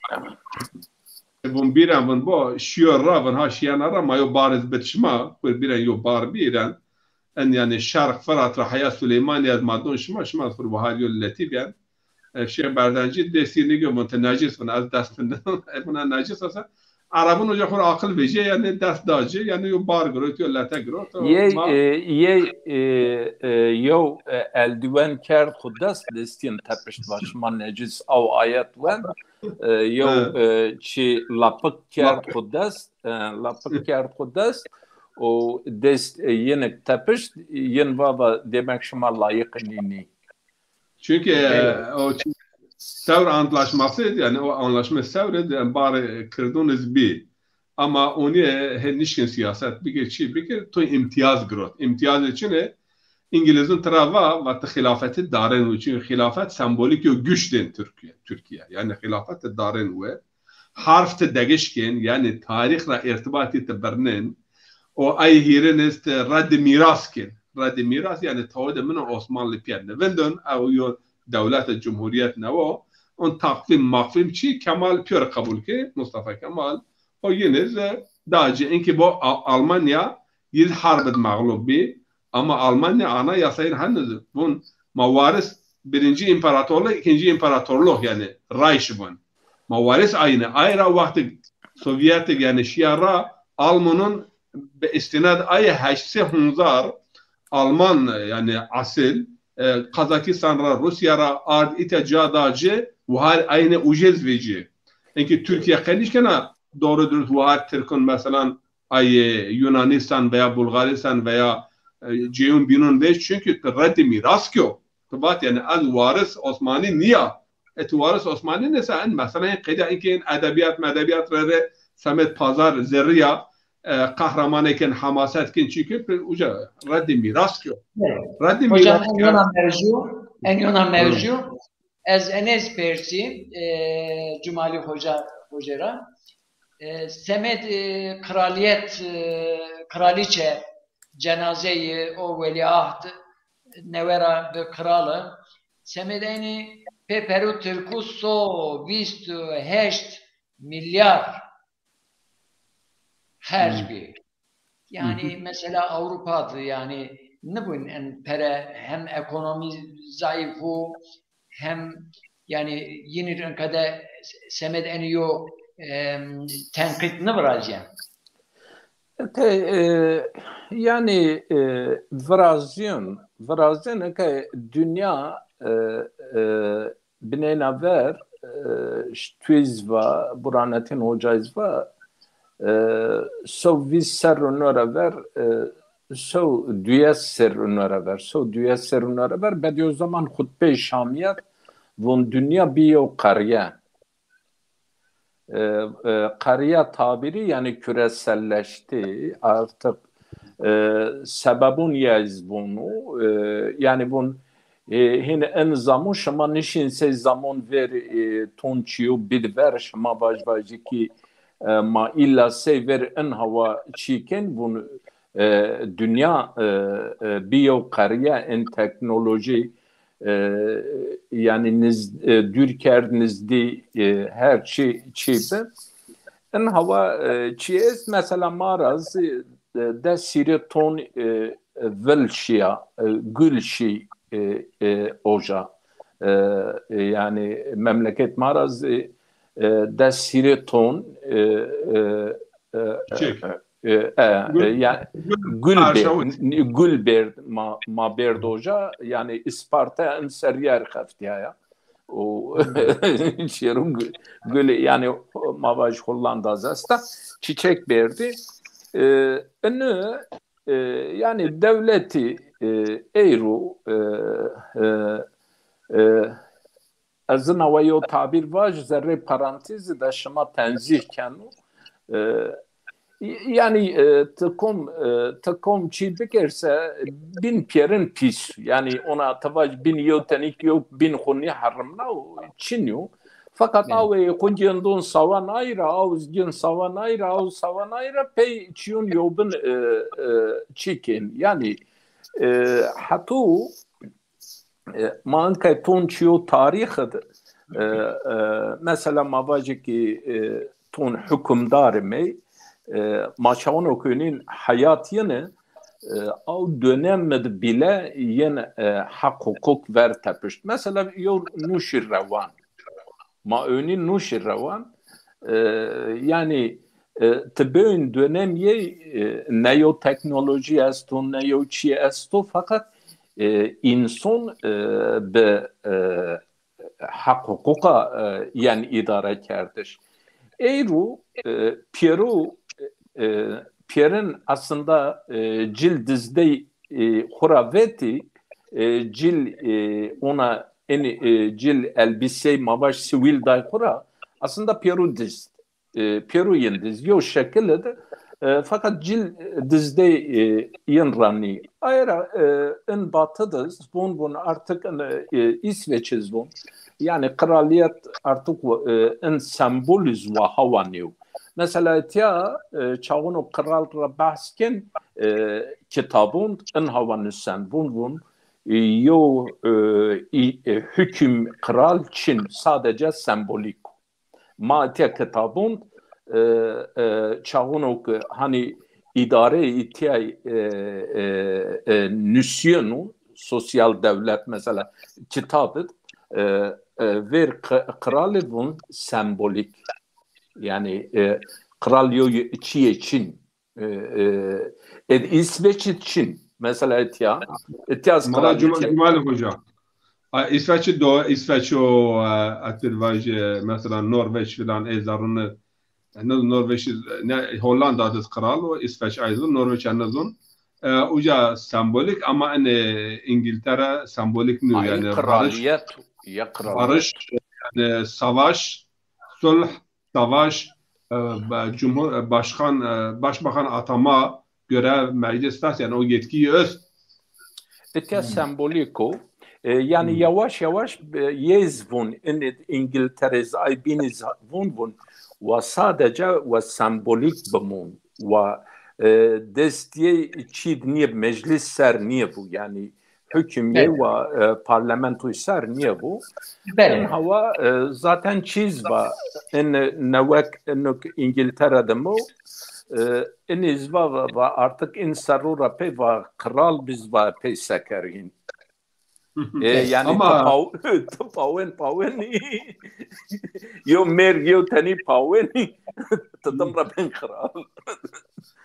Vun bîren vun bo, şiyo ra vun, ha şiyena ra, ma yo bar iz bid şima, kur bîren yo bar bîren. En yani Şerq Firat ra heya Süleymaniye ez ma don şima, şima kur bahar yo letî bîyen. E, Şêx Berzencî destî nigê vun, ti necîs vun, ez dest nidon. E, vuna necîs asa, Erebun uca xwu ra aqil vejîye, yanî dest da ci, yanî yo bar girot, yo lete girot. Yey, e, yey, e, e, yew, e, eldiwen kerd xwu dest, destîn tepişt va şima necîs aw ayet wen. E, yew, e, çi lapik kerd xwu dest, e, lapik kerd xwu dest û dest, e, yinik tepişt, yin va va demek şima layiq nînî. Çünkü, e, o çi-, Sevr Antlaşması, yani o anlaşma Sevr, yani barê Kirdun iz bî. Ama onî, e, hê nişkin siyaset bikir, çi bikir, tu imtiyaz girot. İmtiyaz için, e, İngilizun tira va, va ti xilafeti darên wi. Çünkü xilafet sembolik yo güç dên Türkiye, Türkiye. Yani xilafet ti darên wi. Harf ti degiş kên, yani tarîx ra irtibatî ti birnên. O ay hîrin iz ti reddî mîras kên. Reddî mîras, yani tawede min Osmanlı pîyer nivindin, ew yo dewlete cumhuriyet newo. On takvîm makvîm çi Kemal pîyor qebul kê, Mustafa Kemal. O yin iz, e, da ci. Inkî bo A-, Almanya yiz harb id mexlub bî. Ama Almanya anayasayın henüz bun ma waris birinci imparatorluk, ikinci imparatorluk yani Reich bun. Ma waris aynı. Ay ra wextê Sovyetik yani şiya ra Almanun bi istinad ay heşt sey hunzar Alman yani asil, e, Kazakistan ra, Rusya ra ard ite ca da ci, wahar aynı ucez veci. Inkî Türkiye qe nişkena doğru dürüst wahar Tirkun mesela ay, e, Yunanistan veya Bulgaristan veya, e, ceyun bînun vec, çünkü ti reddî mîras kyo. Ti vat, yanî ez waris Osmanî nîya. E, ti waris Osmanî nîsa, en mesela, en qeyda, inkê en edebîyat medebîyat re re semed pazar zerrîya, e, qehremanêkên hemaset kên çî kên, pir uca reddî mîras kî yo. Reddî Hocam, mîras en kî yo. Yona mewzu, en yona Hı. mewzu, ez enê zî persî, e, Cumalî Hoca, Hoca ra. E, semed, e, kraliyet, e, kralîçe cenazeyî o welîahd newe ra bi krali. Semed eynî pê perû tirkû so vîst û heşt milyar herc Hmm. bî. Yanî Hı hı. mesela Ewropa di yanî nibûn en pere hem ekonomî zayîf û hem yanî yînî rinkede semed enî yo, em, tenqîd nivirazîyen. Te, e, yanî, e, virazîyen, virazîyen ke dinya, e, e, bineyna ver, e, ş-, tu zî va, Burhanettin Hoca zî va, e, sew vîst serr û no ra ver, e, sew duyes serr û no ra ver, sew duyes serr û no ra ver, Bediüzzaman xutbeyê Şamîye vûn dinya bî yew qerye. E, e, qerya tabîrî, yanî küreselleşti artık, e, sebebûn ya iz vûnû, e, yanî vûn, e, hîn en zamon şima nişîn sey zamon ver, e, ton çîyo bid ver, şima vaj vajî kî, e, ma îlla sey ver en hawa çî kên vûn, e, dinya, e, e, bî yew qerye en teknolojî, e, yanî niz-, e, dûr kerd nizdî, e, her çî çî bi. In hawa, e, çî est mesela ma ra zî, e, des hîrê ton, e, vil şîya, e, gul şî, e, e, oja. E, e, yanî memleket ma ra zî, e, des hîrê ton, e, e, e, Çiçek. e, e, e, Gul. e, ya, Gul gul parça bêrd, o. n-, gul bêrd, ma, ma bêrd oja, yanî Îsparta en ser yer xeftîyaya. O Hmm. çêro gu-, gulê, yanî ma vaj Hollanda zesta, çiçek bêrdî. E, ini, e, yanî dewletî, e, eyro, e, e, e, ez inawa yew tabîr vaj, zerrê parantezî de şima tenzîh keno. E, y-, yanî, e, ti kom, e, ti kom çî bikerse, bîn pîyerin pîs. Yanî ona ti vaj bîn yew tenîk yew bîn xwu nîherimna û çin yo. Fakat Evet. awê xwu gindon sawa nayî ra, aw zî gind sawa nayî ra, aw sawa nayî ra pey çîyon yewbin, e, e, çî kên. Yanî, e, heto E, ma inkay ton çîyo tarîxi di, e, e, mesela ma vajî kî, e, ton hukimdarî mey, e, ma çawino ke nîn heyat yine, e, aw dönem di bîle yin, e, heq huquk ver tepişt. Mesela yew Nuşîrrewan. Ma önî Nuşîrrewan, e, yanî, e, ti böyn dönem yey, e, ne yew teknolojî esto, ne yew çî esto, fakat, e, înson, e, bi, e, heq huquqa, e, yen îdare kerdiş. Eyro, e, pêro, e, pêrin aslında, e, cil dizdey, e, xwu ra vetî, e, cil, e, ona enî, e, cil elbîsey ma vaj sivîl day xwu ra, aslında pêro dizd. E, pêro yin dizd. Yew şekil di, e, fakat cil dizdey, e, yin ra nî. Aye ra, e, in batı di, vûn vûn artık in, e, Îsveç iz vûn. Yanî kraliyet artık, e, in sembol iz wa hawa nîyo. Mesela tiya, e, çaxuno kral ra behs kên, e, kitabûn in hawa nusen. Vûn vûn, e, yew, e, î-, e, hüküm kral çin, sadece sembolîk. Ma tiya kitabûn, e, e, çaxuno ke hanî îdare îtiyay, e, e, e, nusiyeno, sosyal devlet mesela kitab id, e, e, ver k-, kralî vûn sembolîk. Yanî, e, kral yo çîyê çin. E, e, ed Îsveç id çin. Mesela etiya, etiya Mala Cuma-, Cumalî Hoca. A, Îsveç do, Îsveç o, e, etir vaj, e, mesela Norveç filan, e, zaruni, e, ne Norveç, ne Hollanda diz kral o, Îsveç ayzo, Norveç ne zon. e, uca sembolîk ama enê Îngîltere sembolîk nîyo. Ay, yanî barış, kraliyet, ya kraliyet. Barış, yanî savaş, sulh, savaş, e, ba-, cumhur, e, başkan, e, başbakan atama, görev, meclis, tas, yanî o yetkiyi öst. Îtya sembolîk o. E, yanî yavaş yavaş, e, yê zî vûn, inî Îngîltere zî ay bînî zî vûn vûn. Wa sadece wa sembolîk bimûn. Wa, e, dest yê çî di nîyê, meclis ser nîyê bû. Yanî huküm yê wa, e, parlamentoy ser nîyê bû. Belê. In hawa, e, zaten çî zî va, in newek, inuk Îngîltere de mo, e, inî zî va, va, va artık in serro ra pey va kral biz va pey sekerîn. E, yanî ama ti paw-, ti pawen pawenî. Yew mêrg yew tenî pawenî. Ti dim ra ben kral.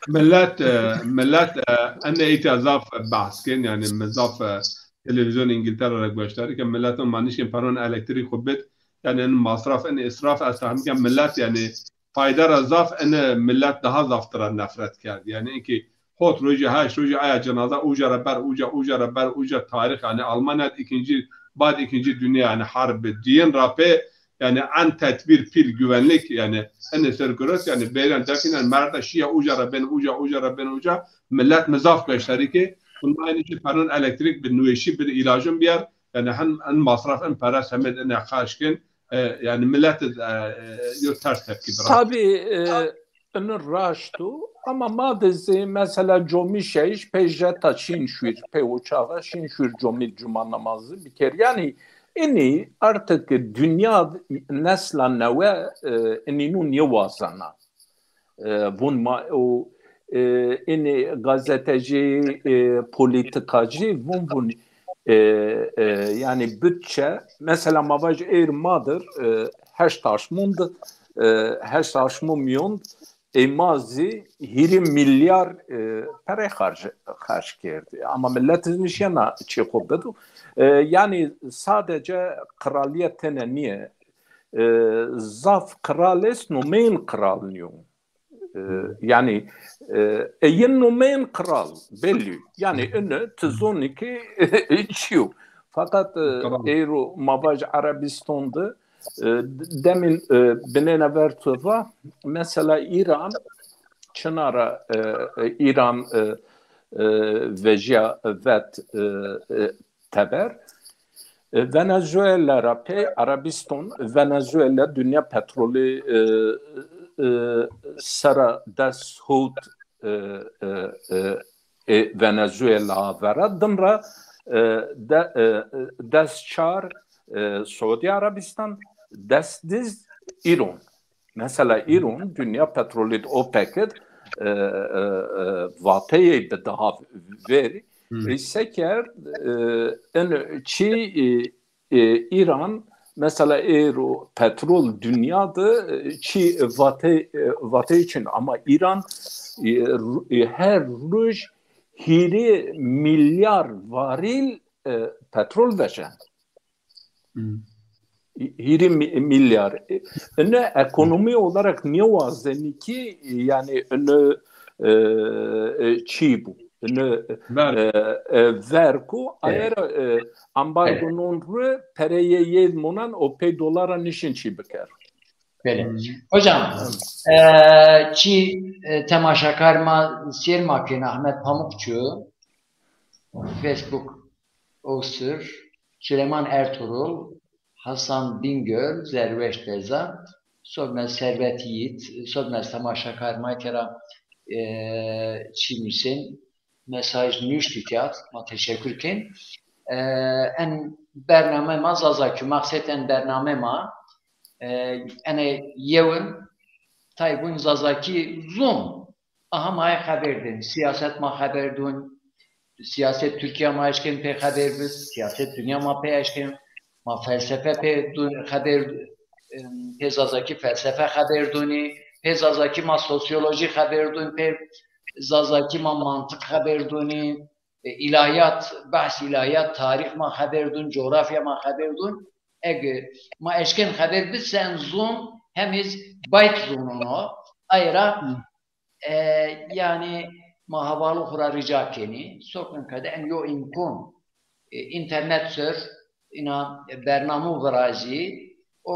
Millet, e, millet, e, enê îtya zaf behs kên, yanî mi zaf, e, televîzyon Îngîltere ra gueştarî ke millet ma nişkên peron elektrîk xwu bid, yanî in masraf, in israf, ez tahmin ken millet, yanî fayde ra zaf, enê millet daha zaf tira nefret kerd. Yanî inkî hot rojî, heşt rojî aya cenaza uca ra ber uca, uca ra ber uca, tarîx, yanî Almanya ikinci, bad ikinci dünya, yanî harbi diyin ra pê, yanî en tedbir pil güvenlik, yanî enê ser guret, yanî bêrîyan defînen merda şîya uca ra ben uca, uca ra ben uca, millet mi zaf gueştarî ke, bunma enî çi peron elektrîk bi, nûweşî bi, îlacon biyar, yanî hen, en masraf, en pere semed enê xerc kin, e, yanî millet, e, e, yo ters tepki bira. Tabî, e, Ini raşt o, ama ma de zî mesela comî şeyiş pey jeta şîn şuîr, pey o çaxa şîn şuîr comî cuma namazî biker. Yanî inî artık dinya nesla newe, e, inî nû nêwazena. E, vun ma o, e, inî gazetecî, e, politikacî vun vun, e, e, yanî bütçe, mesela ma vaj êr ma dir, e, heşt aşmon di, e, heşt aşmo mîyon ey ma zî hîrê milyar, e, pere xerc, xerc kerdî. Ama millet nişyena çê xo bido. E, yanî sadece kraliyet tene nîye. E, zaf kral est, nomeyên kral nîyo. E, yanî, e, e, yin nomeyên kral, belli. Yanî ini ti zonî ki çi yo. Fakat, e, êro ma vaj Erebistan de, e, demîn, e, binêne ver tu va, mesela Îran, çina ra, e, e, Îran, e, e, vejîya vet, e, e, teber. E, Venezuela ra pey Erebistan, Venezuela dinya petrolî, e, e, sera des howt, e, e, e, e, Venezuela vera, dim ra, e, de, e, des çar, e, Suudi Arabistan, des diz Îran. Mesela Îran dinya petrolî di, OPEC di, e, e, e, vateyê bi daha verî. Ey se kerd, e, in çî, e, e, Îran, mesela êro petrol dinya di, e, çî vate, e, vateyê çin. Ama Îran, e, ru-, e, her roj hîrê milyar varîl, e, petrol vejen. Hîrê mi-, milyar. E, ine ekonomî olarak nêwazenî ki, yanî ine, e, e, çî bû. Ine, e, e, verg o, aye ra, e, ambargonon ri pereyê yê monan o pey dolara nişin çî biker. Belê. Hocam, e, çî, e, temaşakar ma sêr ma kên Ahmet Pamukçu, Facebook Osur, Süleyman Ertuğrul, Hasan Bingöl, Zerweş Deza, sobne Servet Yiğit, sobne temaşakar ma kera, e, çî nusên, mesaj nuşt îtya, ma teşekkür kên. E, en bername ma Zazakî, maqsed en bername ma, e, ene yewin, tay vun Zazakî zon. Aha ma xeber dên, siyaset ma xeber dûn, siyaset Tirkîya ma eşkên pê xeber bid, siyaset dinya ma pê eşkên, ma felsefe pê dûn, xeber, em, pê Zazakî felsefe xeber dûnî, pê Zazakî ma sosyolojî xeber dûn, pê Zazakî ma mantiq xeber dûnî, e, îlahîyat, behs îlahîyat, tarîx ma xeber dûn, coğrafya ma xeber dûn. Eg ma eşkên xeber bid se en zon, hem iz bayt zonon o. Aye ra, e, yanî ma hevalû xwu ra rica kenî, sokin qede en yo îmkon, e, înternet ser, îna, e, bernamû virazî, o,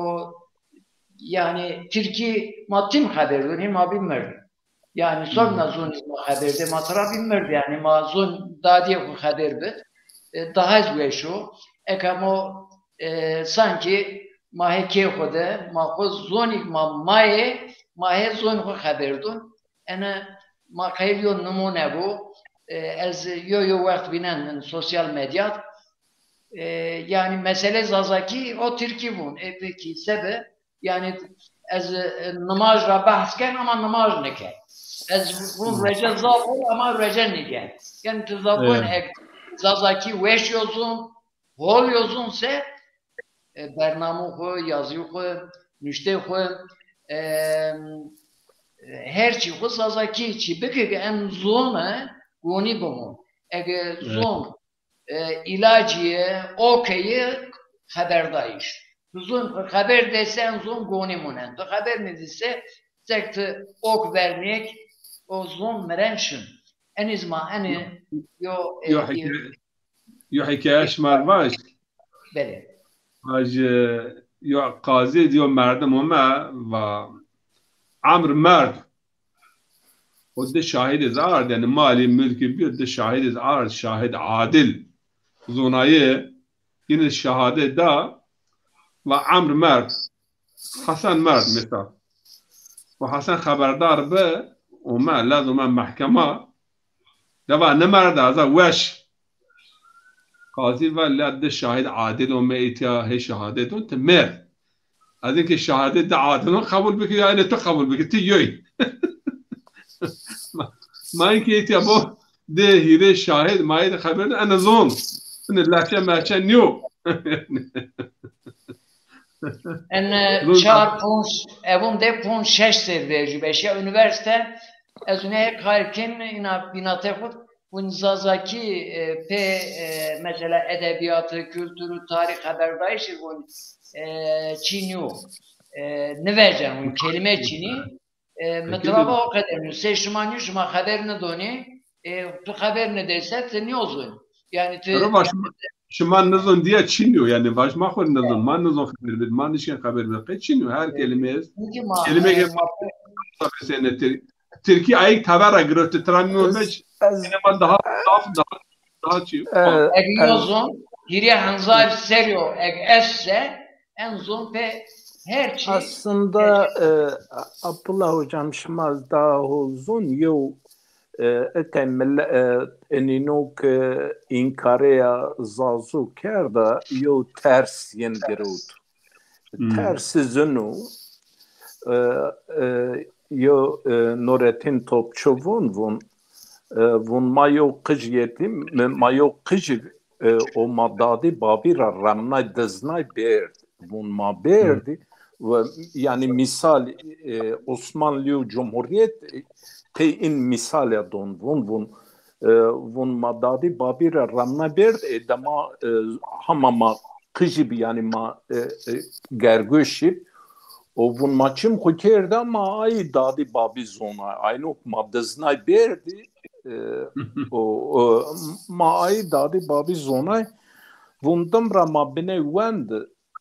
yanî, tirkî ma tim xeber dûn, hîn ma bî mird. Yanî, sor na zûn ma xeber de, ma tira bî mird, yanî, ma zûn dadîyê xwu xeber bid. E, daha ez weş o. Eka mo, e, sankî ma hê kê xwu de, ma xwu zonîk ma mayê, ma hê zûn xwu xeber dûn. Ene ma qeyl yo nimûne bo. E, ez yo yo wext vînen in sosyal medyat. E, yanî mesele Zazakî o Tirkî vûn. E, pekî sebe, yanî ez, e, nimaj ra behs ken ama nimaj niken. Ez vûn rece zaf o ama rece nîgen. Yanî ti zaf, e, ek Zazakî weş yo zûn, hol yo zûn se, e, bernamû xwu, yazî xwu, nuştê xwu, e, her çî xwu Zazakî çî bike ke en zûne gonî bimûn. Ege zûn, e, îlacî yê, okeyî xeberdayîş. Tu zûn xeber de se en zûn gonî munen. Tu xeber nidî se, sek ti ok vernêk, o zûn miren şin. Enî zî ma enî yo, e, yo hikaye, yo hikaye şima vaj. Belê. Vaj, e, yo qazî, yo merdim ome, va Emr merd. O di şahidê zî ard, yanî malî, mulkî bîyo, di şahidê zî ard, şahid adil. Zonayê, yine şehadet da, va Emr merd. Hesen merd, mesela. O Hesen xeberdar bi, ome, lez ome mehkema. De va nimerde, ez a weş. Qazî va la di şahid adil ome, îtya hê şehadet on, ti merd. Ez ê ke şehadet di adil on qebul bikî, ya ene tu qebul bikî, ti yoy. Ma, ma ê ke îtya bo di hîrê şahid, ma ê di xeber de, ene zon. Ene lehçe mehçe nîyo. En, e, çar, ponc, evun de ponc, şeş serrî vejî beşîya unîversîte, ez une kar kin, îna bînatê xwu, vun Zazakî, e, pê, e, mesela edebîyatî, kulturû, tarîx, xeberdayîşî vun, e, çî nîyo. E, nivecen vun, kelîme çî nî. E, mi tira va o qeder nîyo. Sey şima nîyo, şima xeber nidonî. E, tu xeber nidê se, ti nîyozûn. Yanî ti... Ero va şima, şima nizon diye çin yo. Yanî va şima xo nizon. Ma nizon xeber bid. Ma nişken xeber bid. Qey çin yo. Her kelîme ez. Kelîme ke ma, ma, ma, Tirkî ayık tavera giroti. Tira nîyo vec. Ez, yine ma daha, daha, daha, daha çi. E, eg nîyozûn, hîrê henzar serî yo. Eg es se, en zon pê her çî. Aslında, e, Abdullah hocam, şima daha ho zon yew, e, eke mille-, e, enîno ke înkareya Zazo kerda, yew ters yin girewt. Hmm. Ters zî ino, e, e, yew, e, Nurettin Topçu vun, vun, e, vun ma yew qij yetîm, ma yew qij, e, o ma dadî babî ra remnay diznay bêrd. Vun ma bêrdî. Ve, yanî mîsal, e, Osmanlî û Cumhurîyet, e, pey in mîsale don. Vun, vun, e, vun ma dadî babî ra remna bêrd, e, dema, e, hama ma qijî bî, yanî ma, e, e, gergoşî bî. O vun ma çim xwu kerdî, ma ayî dadî babî zonay. Aynok ma diznay bêrdî, e, o, o, ma ayî dadî babî zonay. Vun dim ra ma biney wend,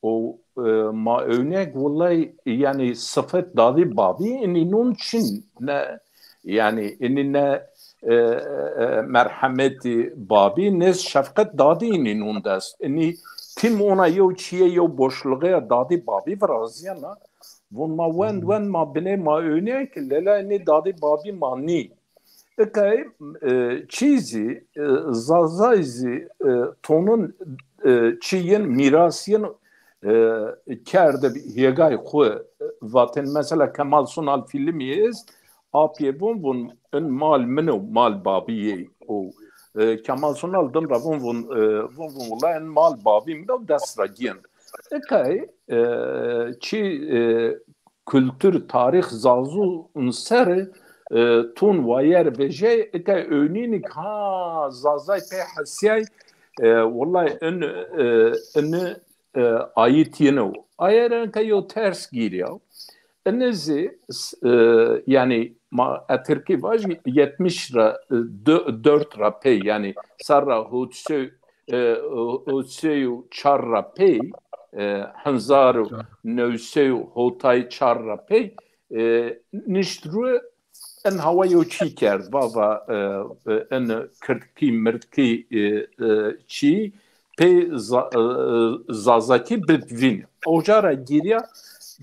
o, e, ma ewnek wulay, yanî sifet dadî babî inî nun çin ne, yanî inî ne, e, e, merhemetî babî, ne şefqet dadî inî nun dest. Inî tim ona yew çîyê, yew boşluğeya dadî babî virazîyena. Vun ma wend wend ma biney ma ewnek, lela inî dadî babî ma nî. Ikay, e, çî zî, e, Zazay zî, e, tonun, e, çî yin, mîras yin, e, kerde hêgay xwu, e, vatin. Mesela Kemal Sunal fîlmî est, apyê vun, vun in mal min o, mal babî yê o. E, Kemal Sunal dim ra vun, vun, e, vun, vun wulay in mal babî min o, dest ra gîn. Ikay, e, çî, e, kultur, tarîx Zazûn ser, e, tun wayer vejey, ike ewnînî ha Zazay pê hesîyay, e, wulay in, e, ini, e, ayît yino. Ayer enka yo ters gîrya. Ini zî, e, yanî ma e tirkî vajî yetmiş ra, e, dö-, dört ra pey, yanî serra hotsew, e, hotsew û çar ra pey, e, hezar û newsew hotay çar ra pey, e, nişt ru en hawa yew çî kerd, va va, e, e, en kirdkî mirdkî, e, e, çî pê za-, e, zazakî bib vîn. Oca ra gîrya,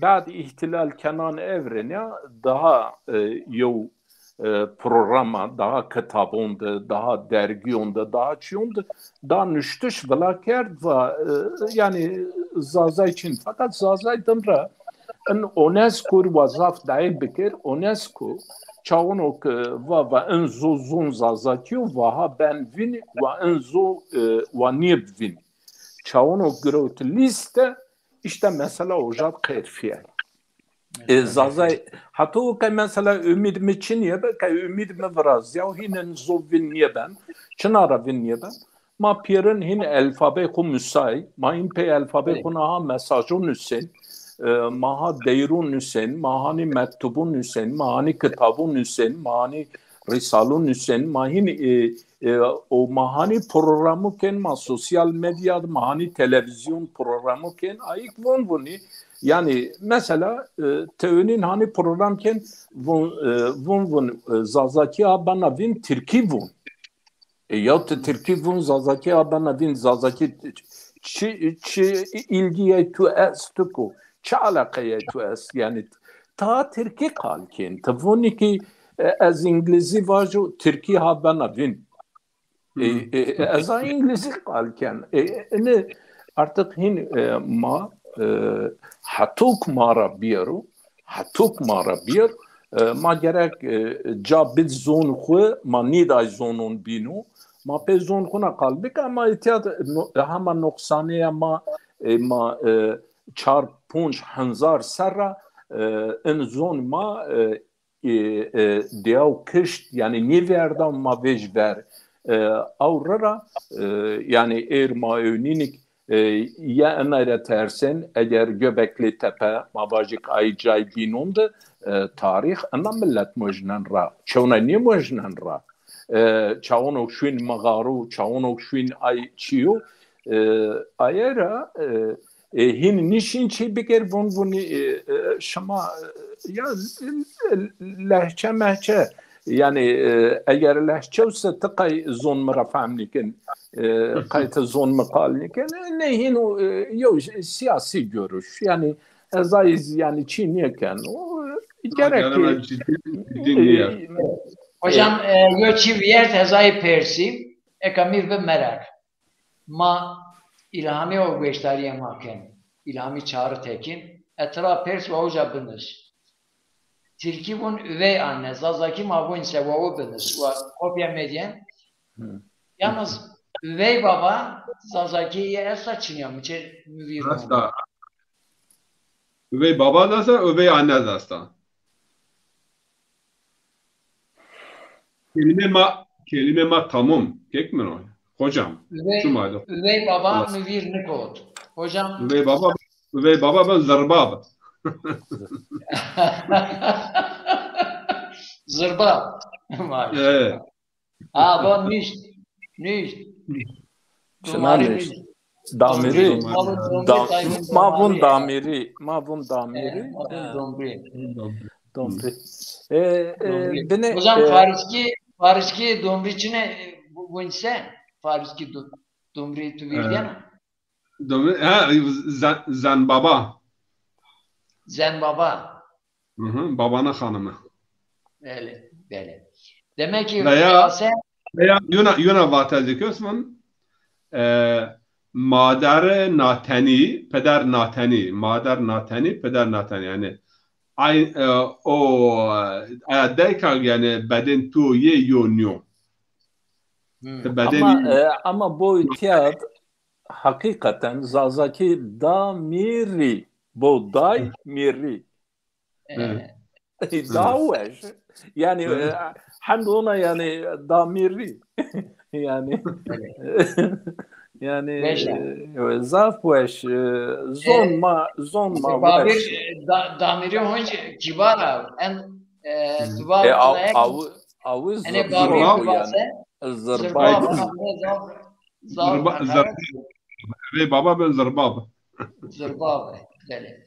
bad îhtilal Kenan Evren ya daha, e, yew, e, programa, daha kitabon de, daha dergiyon de, daha çiyon de, da nuştiş vila kerd va, e, yanî Zazay çin. Fakat Zazay din ra in UNESCO wa zaf dayê bikir, UNESCO çawon o ki va va in zo zon zazakî yo, wa ha ben vîn, wa in zo, e, wa nîyeb vîn. Çawon o girewt lîste, îşte mesela ojad qerfîye. E, Zazay, hato o ke mesela umîd mi çin yebe, ke umîd mi virazîya, hîn in zo vîn nîyeben, çina ra vîn nîyeben. Ma pîyerin hîn elfabey xwu musay, ma hîn pey elfabey xwu na ha mesajon nusên, e, ma ha deyron nusên, ma hanî mektubon nusên, ma hanî kitabon nusên, ma hanî rîsalon nusên, ma hîn, e, e, o ma hanî programo kên, ma sosyal medya, ma hanî televîzyon programo kên, ayik von vonî. Yanî mesela, e, tewinîn hanî program kên, von, e, von von, e, zazakî a bena vîn tirkî von. E, ya ti tirkî vun, zazakî a bena vîn, zazakî çi, çi ilgiyê tu est ku? Çi eleqeyê tu est? Yanî ta tirkî qal kên. Ti vunî ki, e, ez îngilîzî vajo, tirkî ha bena vîn. E, e, ez a îngilîzî qal ken. E, ini artık hin, e, ma, e, hetuk ma ra biyero, hetuk ma ra biyer. E, ma gerek, e, ca bid zon xwu, ma nîday zonon bîno. Ma pê zon xwu na qal bik, ama îtya de no-, hema noqsanê ya ma, e, ma, e, çar ponc henzar serra, e, in zon ma, e, e, e, diyaw kişt, yanî nêvîyerda ma vêj ver. E, aw rira, e, yanî êr ma ewnînik, e, ya inay ra tersên, eger Göbekli Tepe, ma vajik ay cay bînon de, e, tarîx, ina millet mojnen ra. Çewna nêmojnen ra. E, çawonok şuyn mixaru, çawonok şuyn ay çiyo. E, aye ra, e, e, hîn nişîn çî biker, vun vunî, e, e, şima, e, ya, e, lehçe mehçe, yanî, e, eger lehçe wse ti qey zon mi ra fehm nikin, e, qey ti zon mi qal nikin, e, ne hîn o, e, yew siyasî görüş. Yanî ez ay zî yanî çî nêken. O, e, gerek, gerek e, ciddi, ciddi e, nîye. Hocam, e, yo çî vîyert hezayê persî, eka mîr bi merak. Ma Îlhamî o gueştarîye ma ken. Îlhamî Çağrı Tekin. Etira pers wa uca binis. Tirkî vun üvey anne. Zazakî ma vun se wa u binis. Wa kopya medyen. Hı. Yalnız üvey baba Zazakî ye esta çinya. Mi çe mi vîr. Esta. Üvey baba da esta, üvey anne da esta. Kelîme ma, kelîme ma tamam. Kek mi no? Hocam. Üvey, şuma da. Üvey baba mi vîr nikot. Hocam. Üvey baba, üvey baba ben zırbab. Zırbab. Maşallah. Evet. Ha, bu nişt. Nişt. Şima nişt. Damirî. Ma vun damirî. Ma vun damirî. Ma vun damirî. Dombri. Dombri. E, e, bine, hocam, e, Fariskî, Fariskî Dombri çine, e, bu, bu inse? Fariskî Do-, Dombri tu vîr diyena? Dombri, ha, Zen, Zen Baba. Zen Baba. Hı hı, Babanın hanımı. Belê, belê. Demek ki veya, veya yuna, yuna vate zikosman, e, mader natenî, peder natenî, mader natenî, peder natenî. Yani ay, e, o, e, dayka yani beden tu ye yo nîyo. Hmm. Ti beden ama, e, ama bu îtiyat hakikaten Zazakî da mîrî, bu day mîrî. Evet. Daha weş. Yani, e, hemd ona yani damirî. Yani, yani, e, zaf weş. E, zon ma, zon ma weş. Babir, e, da-, damirî honc kibar a. En, E, hmm, duvar e, aw, aw, aw, enê babî zirbab yani. Zirbab. Zirbab. Zirbab. Zirbab. Rê baba ben zirbab. Zirbab. Belê.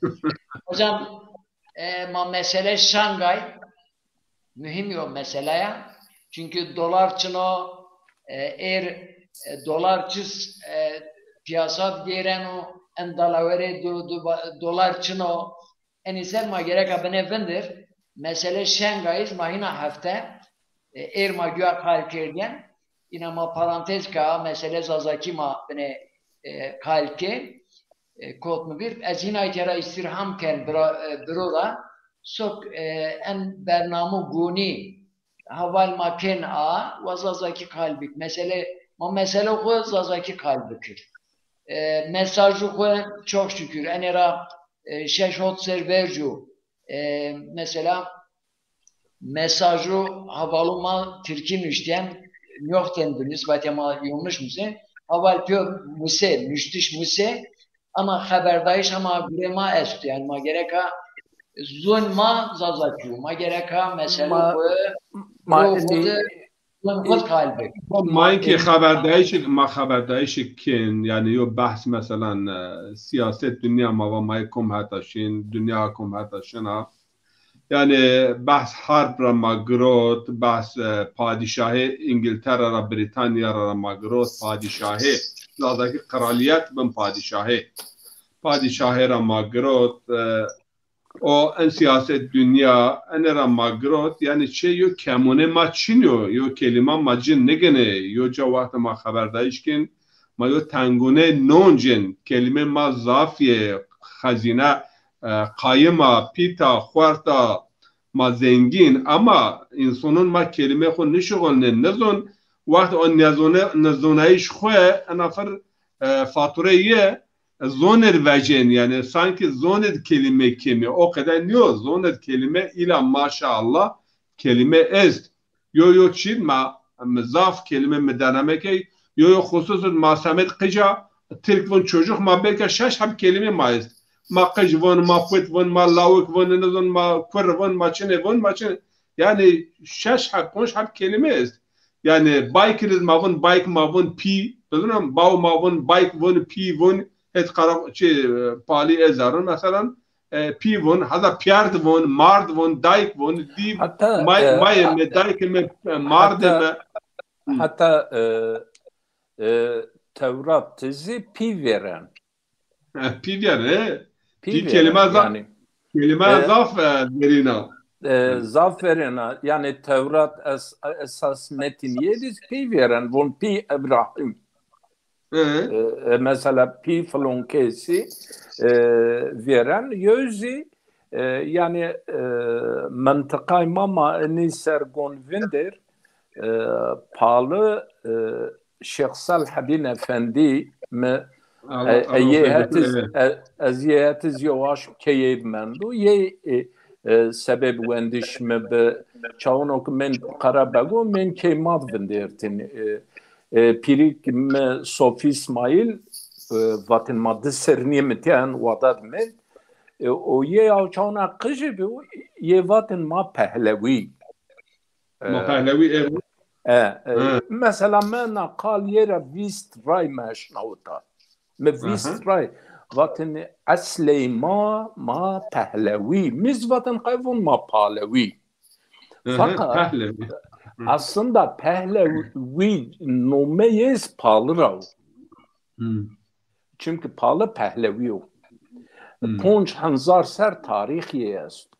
Hocam, e, ma mesele Şangay mühim yo mesele ya. Çünkü dolar çino, e, er, e, dolar çiz, e, piyasa gêreno, en dalawerê do, do, dolar çino, enî ser ma gereka binê vindir. Mesele Şengayîz ma hîna hefte, e, êr ma güya qal kerdîyen. Îna ma parantez ka, mesele Zazakî ma binê, e, qal ke, e, kot mi vîr. Ez hîna ke ra îstîrham ken bira, e, biro ra, sok, e, en bernamu gunî heval ma kên a, wa Zazakî qal bik. Mesele, ma mesele xwu Zazakî qal bikir. E, mesajû xwu çok şükür, enê ra, e, şeş hot ser vercu, e, mesela, mesajû hevalû ma tirkî nuştîyen, nîyoxten di nisbetê ma yonliş nuse, heval pêro muse, nuştiş muse, ama xeberdayîş hema gurê ma esto. Yanî ma gereka zon ma Zazakî yo. Ma gereka mesele ma, xwu, ma ro xwu de zon xwu qal bik. Ma inkê xeberdayîşê, ma xeberdayîşê kên, yanî yo behs meselan, e, siyaset dinya ma va ma yê kom heta şin, dinya kom heta şina. Yanî behs herb ra ma girot, behs, e, padîşahê Îngiltere ra, Brîtanya ra, ra ma girot, padîşahê. Zazakî kraliyet bin padîşahê. Padîşahê ra ma girot, e, o en siyaset dinya, enê ra ma girot, yanî çê yo kemonê ma çin yo, yo kelîma ma ci nigine, yo ca wextê ma xeberdayîş kin, ma yo tengûne noncên, kelîmê ma zaf yê, xezîne, e, qayim a, pît a, xuert a, ma zengîn, ama însonûn ma kelîmê xwu nişuxulnên, nizon, wext o nezone-, nizonayîş xwu, ena fir, e, fatureyê zonêr vecên, yanî sankî zonêd kelîme kêmî, o qede nîyo, zonêd kelîme îla maşallah kelîme est. Yo yo çî ma, mi zaf kelîme mi deneme key, yo yo xusus ma semed qica, tirk vun çocuk, ma belka şeş heb kelîme ma est. Ma qij vun, ma put vun, ma lawik vun, nizon ma kur vun, ma çinê vun, ma çinê. Yanî şeş heb, ponc heb kelîme est. Yanî bayk id ma vun, bayk ma vun, pî, bizûn, baw ma vun, bayk vun, pî vun, het qara çi, e, palî ez zerrin, meselan, e, pî vun, heza pîyerd vun, mard vun, dayk vun, dî, heta, may, e, mayê mi, daykê mi, e, mardê heta, mi. Heta, e, e, Tewrat de zî pî vêren. E, pî vêren, e. Pî vêren, kelîme zaf, yanî, kelîme, e, zaf, e, verîn a. E, zaf verîn a. Yanî Tewrat es-, esas metîn yê de zî pî vêren. Von pî Îbrahîm. Hı. E, e, mesela pî filon kesî, e, vêren. Yo zî, e, yanî, e, mintiqay ma, ma enî ser gon vindir, e, palı, e, Şêx Selahedîn Efendî mi, Allah, e, Allah yê hetiz, e, ez yê hetiz yew aşm keyeyb mendo. Yê, e, e, sebeb wendiş mi bi çawino ki min Qarabego, min key ma vindertin. E, e, pîrik mi Sofî Îsmaîl, e, vatin ma di sernî mi tiyan wadad min. E, o yê aw çawna qijî bi, yê vatin ma Pehlewî. Ma Pehlewî ev. E, e, mesela mi na qal yê ra vîst ray mi eşnawita. Mi vîst ray. Vatin esley ma, ma Pehlewî. Mi zî vatin qey vun ma Palewî. Fakat aslında Pehlewî nomeyê zî Palı ra o. Çimkî Palı Pehlewî o. Ponc hezar ser tarîxî yê esto.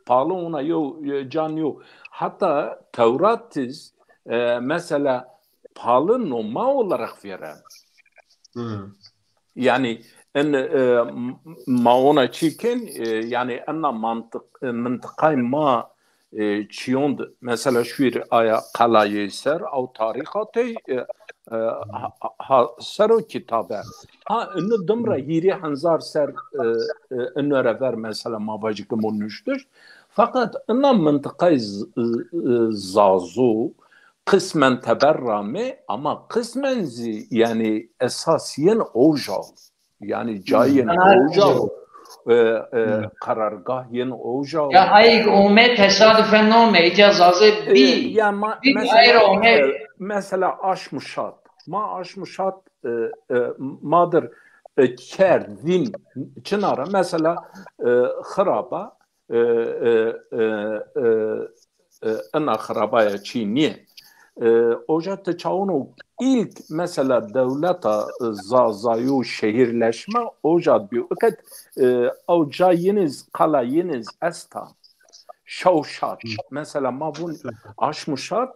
Palı ona yo, yo can yo. Hatta Tewrat iz, e, mesela Palı noma olarak veren. Yani en, e, m-, ma ona çikin, e, yani enna mantık, e, mıntıkay ma, e, çiyond, mesela şuir aya qalayê ser, aw tarîxatê, e, e, ha, ha, ser o kitabe. Ha, inu dim ra hîrê hezar ser, e, e, inu ra ver mesela ma vajî ki mo nuştiş. Fakat ina mintiqay z-, z-, Zazu qismen teber rame ama qismen zî yani esas yin Ojal. Yani cayên Ojal. e, e, karargah yin oja. Ya ayik ome tesadüfen nome, ica Zaze e, bî, ya ma, bî mesela, ayra ome. E, mesela Aşmuşat. Ma Aşmuşat e, e, madır e, kerd, vîn, çinara mesela e, xiraba e, e, e, e, e, ina xirabaya çî nîye. E, oca ti çawino ilk mesela dewleta e, Zazayo şehirleşme oca biyo. Iket e, oca yiniz, qala yiniz esta. Şawşat. Mesela ma vun Aşmuşat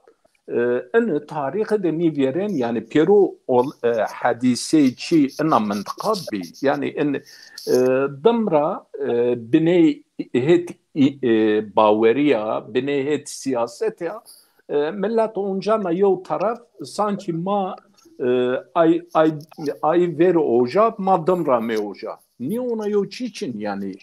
e, ini tarîxi de nîvîyerên, yanî pêro ol, e, hedîsey çî ina mintiqa bî. Yanî in e, dim ra e, biney hêt î- e, bawerîya, biney hêt sîyaset ya, e, millet oncana yew taraf sankî ma e, ay, ay, ay ver oja, ma dim ra mê oja. Nî ona yew çî çin yanî.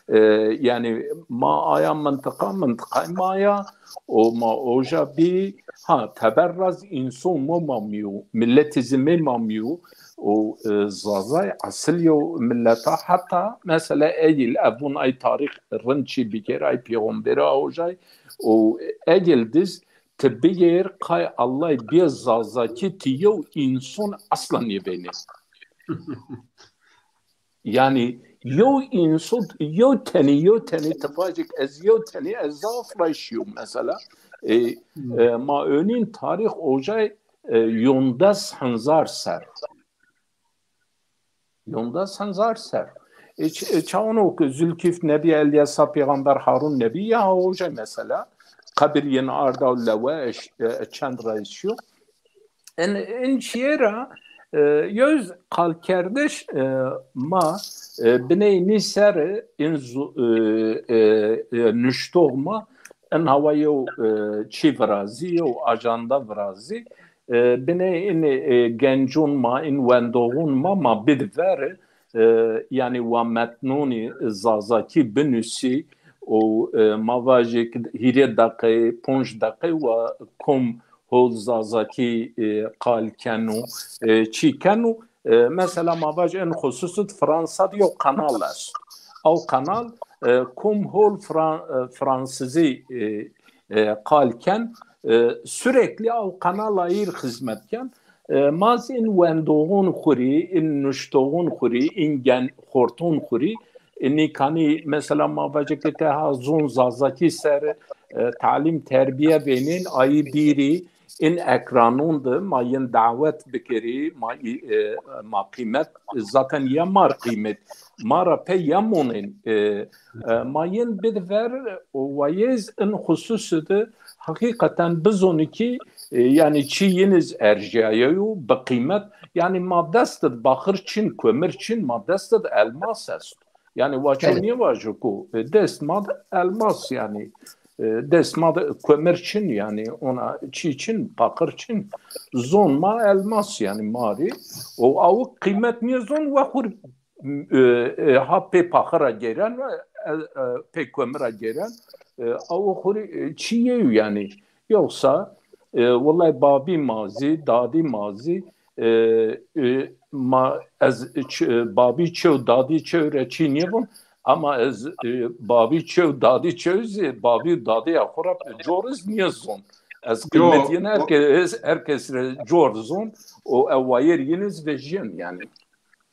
E, yanî ma aya mintiqa, mintiqay ma ya, o ma oja bî, ha, teber ra z înson mo ma mîyo, milletî zî mê ma mîyo, o e, Zazay esil yew milleta, heta mesela egil evun ay tarîx rind çî biker, ay pêxembera ojay, o egil diz ti bigêr qay Allay bê Zazakî ti yew înson asla nêbenê. Yanî yew înson, yew tenî, yew tenî ti vajik ez yew tenî, ez zaf ra şîyo mesela. E, e, ma önîn tarîx ojay e, yondes henzar ser. Yondes henzar ser. E, ç- e, çawno ki Zülkif Nebî, Elyasa pêxember, Harun Nebî ya ojay mesela. Qebir yin arda lewe eş- e, çend ra şîyo. In, in çîyê ra e, yew qalkerdiş e, ma e, biney nî ser in zu- e, e, e, nuştox ma in hawa yew e, çî virazî, yew ajanda virazî. E, biney in e, gencon ma, in wendoxon ma, ma bid ver e, yanî wa metnonî Zazakî binusî û e, ma vajê ki hîrê deqey, ponc deqey wa kom hol Zazakî e, qal keno, e, çî keno. E, mesela ma vaj en xususut Fransa de yew kanal est. Aw kanal e, kom hol Fran- e, Fransizî e, e, qal ken, e, sürekli aw kanala îr xizmet ken. E, ma zî in wendoxon xwu rî, in nuştoxon xwu rî, in gen xorton xwu rî, e, nîkanî mesela ma vajê ke teha zon Zazakî ser e, talim terbiye vênên, ayî bîrî in ekranon de ma yin dawet bikerî, ma î- e, ma qîmet zaten ya mar qîmet. Ma ra pey ya monên. E, e, ma yin bid ver û wayêz in xususî de heqîqeten bizonî ki e, yanî çî yin iz erjîyayeyo bi qîmet. Yanî ma dest id baxir çin, komir çin, ma dest id elmas est. Yanî wa çew nêvajo ku e, dest ma de elmas yanî. E, dest ma de komir çin yanî, ona çî çin, paqir çin. Zon ma elmas yanî ma rî. O awik qîmet nêzon, we xwu rî, e, e, ha pê paqira gêren, e, e, pê komira gêren. E, awik xwu rî, e, çî yew yanî. Yoksa e, wellay babî ma zî, dadî ma zî, e, e, ma ez ç- e, babî çew, dadî çew re çî nêvon, ama ez e, babî çew, dadî çew zî, babî û dadîya xwu ra cor iz nêzon. Ez qîmet yin her kes, her kes re cor zon û ew wayêr yin iz vejîyen yanî.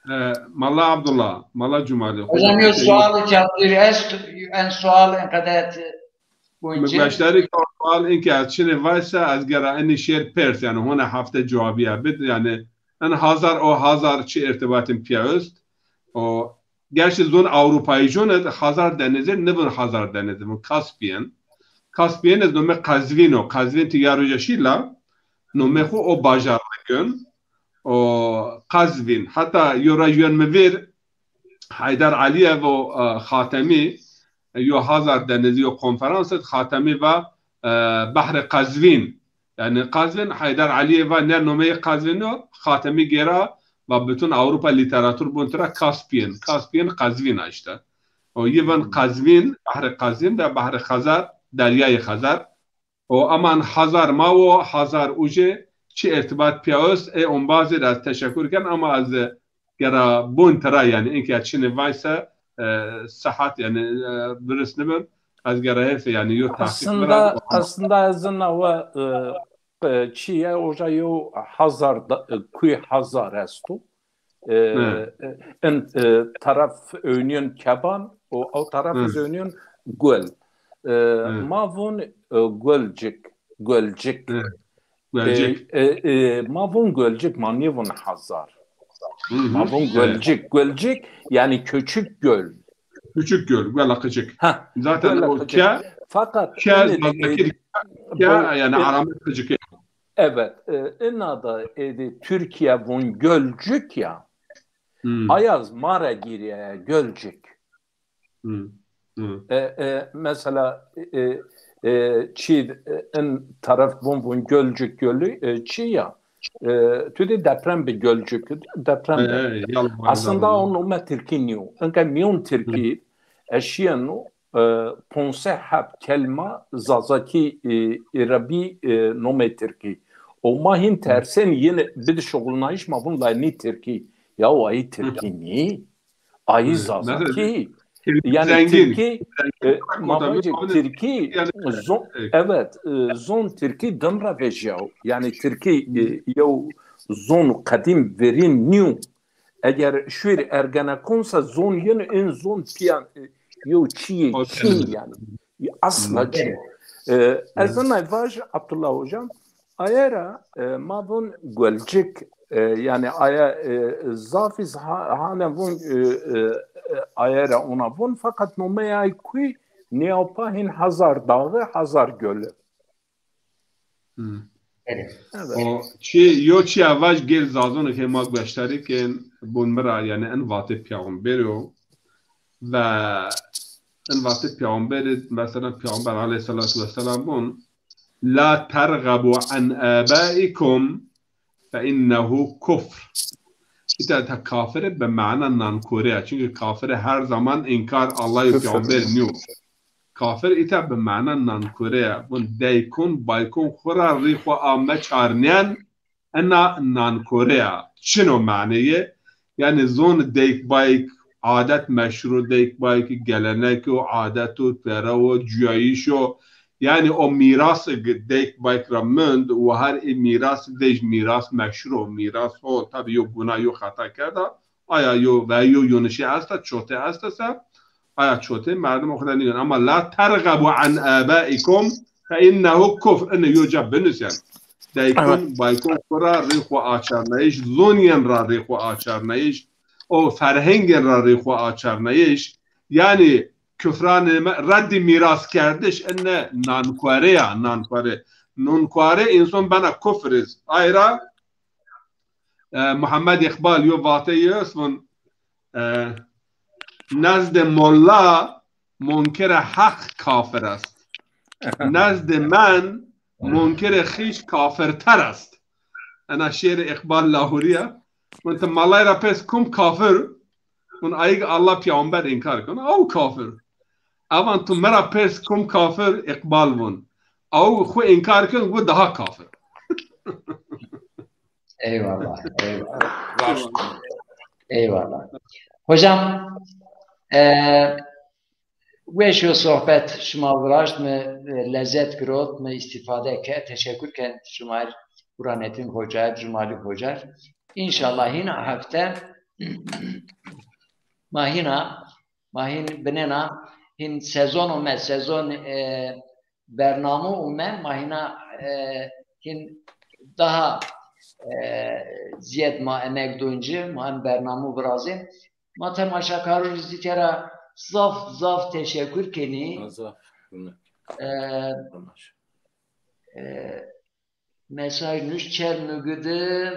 E, Mala Abdullah, Mala Cumali. Hocam, yo sual cevap est, en sual en qedet. Mi gueştarî ke sual in ke ez çinê vayse, ez gera enî şêr pers, yanî hona hefte cewabîya bid, yanî en Hazar o Hazar çi irtibatîn pîya est. O gerçi zon Ewropayîjon id Hazar Denizî nivin Hazar Denizî, vin Kaspîyen. Kaspîyen iz nome Qezvîn o. Qezvîn ti ya roja şî la, nome xwu o bajar ra gon. O Qezvîn. Heta yo ra yen mi vîr Heydar Alîyev û e, Xatemî, e, yo Hazar Denizî yo konferans id Xatemî va e, Behrê Qezvîn. Yanî Qezvîn, Heydar Alîyev va ne nomeyê Qezvîn o, Xatemî gêra va bütün Avrupa lîteratur bun tira Kaspîyen. Kaspîyen Qezvîn a îşte. O yi vin Qezvîn, Behrê Qezvîn de Behrê Xezar, Deryayê Xezar. O aman Hazar ma wo, Hazar uje, çi irtibat pîya est, ê ombazî ra ez teşekur ken, ama ez gera bun tira yanî, inke çinî vayse, e, sihet, yanî, e, durist nibin. Ez gere hêsê, yanî, yo tehqîq mi ra Aslında, aslında ez ina we, e, e, çi ye, oca yo hazar da, e, kuy hazar esto. E, Hı. e, in, e, taraf önüyün keban, o, o taraf Hı. önüyün gol. E, Hı. ma vun, e, golcik, golcik. Hı. Golcik. E, e, e, ma vun golcik, ma nêvun hazar. Hı hı. Ma vun Evet. golcik, golcik, yani küçük göl. Küçük göl, Gola Qicik. Ha, Zaten Gola o Qicik. ke, Fakat ke, yani, e, Zazakî ke, bu, yani e, alamet Qicik. Evet, e, ina da êdî Türkiye vun gölcük ya. Hmm. Ayaz ma ra giriye gölcük. Hmm. Hmm. E, e, mesela, e, e, çi, e, in taraf vun vun gölcük gölü, e, çi ya. E, tu de deprem bi gölcük, deprem E, bi. e, yalan, Aslında yalan. o nome Tirkî niyo. Inka miyon Tirkî, eşiyeno, e, ponse heb kelma Zazakî, e, Îrebî, e, nomê Tirkî. O ma hin tersen yine bid şuxulnayış ma vun la nî Tirkî. Ya o ayî Tirkî nî. Ayî Zazakî. Yani Tirkî, e, ma vacê Tirkî, zon, evet, e, zon Tirkî dim ra vejyaw. Yani Tirkî, e, yew zon qedîm verîn nîyo. Eger şuir Ergenekon se zon yin in zon piyan, e, yo çiyê çin yani. Asla çin. E, ez ina vaj Abdullah hocam, aye ra, e, ma vun Gölcük, e, yani aye, e, zafîz ha, hane vun, e, e, e, aye ra ona vun, fakat nomeyay kuy niyawpa hin Hazar Dağı, Hazar Gölü. Hmm. Evet. O çi, yo çi evaj gel zazon ke ma gueştarî ken bun mi ra, yani en vatê peyxamberî yo. Ve en vatê peyxamberî, mesela peyxamber aleyhissalatu vesselam bun, "La tergabu an abaikum fe innehu kufr." Îta ta kafiri bi mana nankore ya. Çünkü kafiri her zaman inkar Allah û peyxamber niyo. Kafir îta bi mana nankore ya. Vun deykon, baykon xwu ra rî xwu a meçarnîyen, ena nankore ya. Çin o maneyê. Yanî zon deyk bayk, adet meşhur o, deyk bayk gelenek o, adet o, pere o, cuyayîş o. Yanî o mîras deyk bayk ra mend, û her ê mîras dej mîras meşhur o, mîras o. Tabî yo guna, yo xeta kerda. Aya yo, ve yo yonişî esta, çote esta se, aya çote merdim o xo de nîyon. Ama "La tergabu an abaikum fe innehu kufr." Ine yo ca binusyen. Deykon, Evet. baykon xwu ra rî xwu açarnayış, zonyen ra rî xwu açarnayış, o ferhengên ra rî xwu açarnayış. Yani küfranê me, reddî mîras kerdiş, ine nankuare ya, nankuare. Nankuare însan bena kufriz. Ayra e, Muhammed Îqbal yo vateyî est vun, e, "Nezdê molla munkirê heq kafir est. Nezdê men munkirê xîş kafirter est." Ena şêrê Îqbal Lahurî ya. Vun ti malay ra pers kum kafir? Vun ayig Allah peyxamber înkar kon. Aw kafir. Avan tu mi ra pers kum kafir? Îqbal vun. Aw xwu înkar kon, wu daha kafir. Eyvallah, eyvallah. Eyvallah. Hocam, e, weş o sohbet şima viraşt, mi, e, lezzet girot, mi îstîfade ke. Teşekkür ken şima, Burhanettin Hoca, Cumali Hoca. İnşallah hîna hefte ma hîna, ma hîn binena, hîn sezon ome, sezon, e, bername ome, ma hîna, e, hîn daha, e, ziyed ma emek dun ci, ma hem bername virazên. Ma temaşekarû rî zî tera zaf, zaf teşekkür kenî. Zaf, hurmet. E, Temaşe. e, Mesaj nuşt: Çermugî di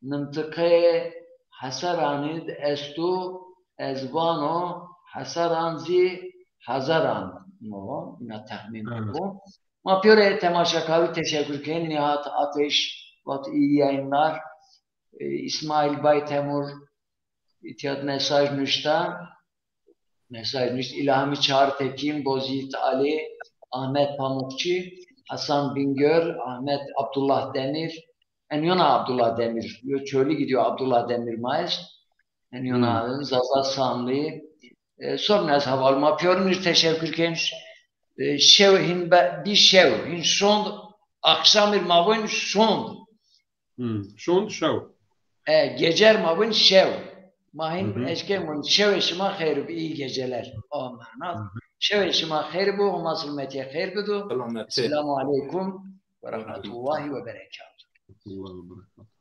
mintiqê Heseranî di esto, ez vano Heseran zî Hezeran o, îna texmîn Evet. bibo. Ma pîyorê temaşekarû teşekkür kenî, Nihat Ateş, vat iyi yayınlar, e, İsmail Baytemur, îtya di mesaj nuşta. Mesaj nuşt: İlhami Çağrıtekin, Bozyiğit Ali, Ahmet Pamukçu, Hasan Bingöl, Ahmet Abdullah Demir, en yona Abdullah Demir, yo Çolîgî di yo Abdullah Demir ma est, en yona Hmm. Zaza Samli, E, sobn ez heval ma pîyorin ir teşekkür kên. E, şew hin be, bî şew, hin şond, akşam ir ma vûn şond. Hmm. Şond şew. E, gecer ma vûn şew. Ma hin eşkên vûn şewê şima xeyr bi, iyi geceler. O mana. Şewê şima xeyr bi, Homa silametîye xeyr bido. Selamet. Selamu aleykum ve rahmetullahi ve berekatuhu. Allahu Ekber.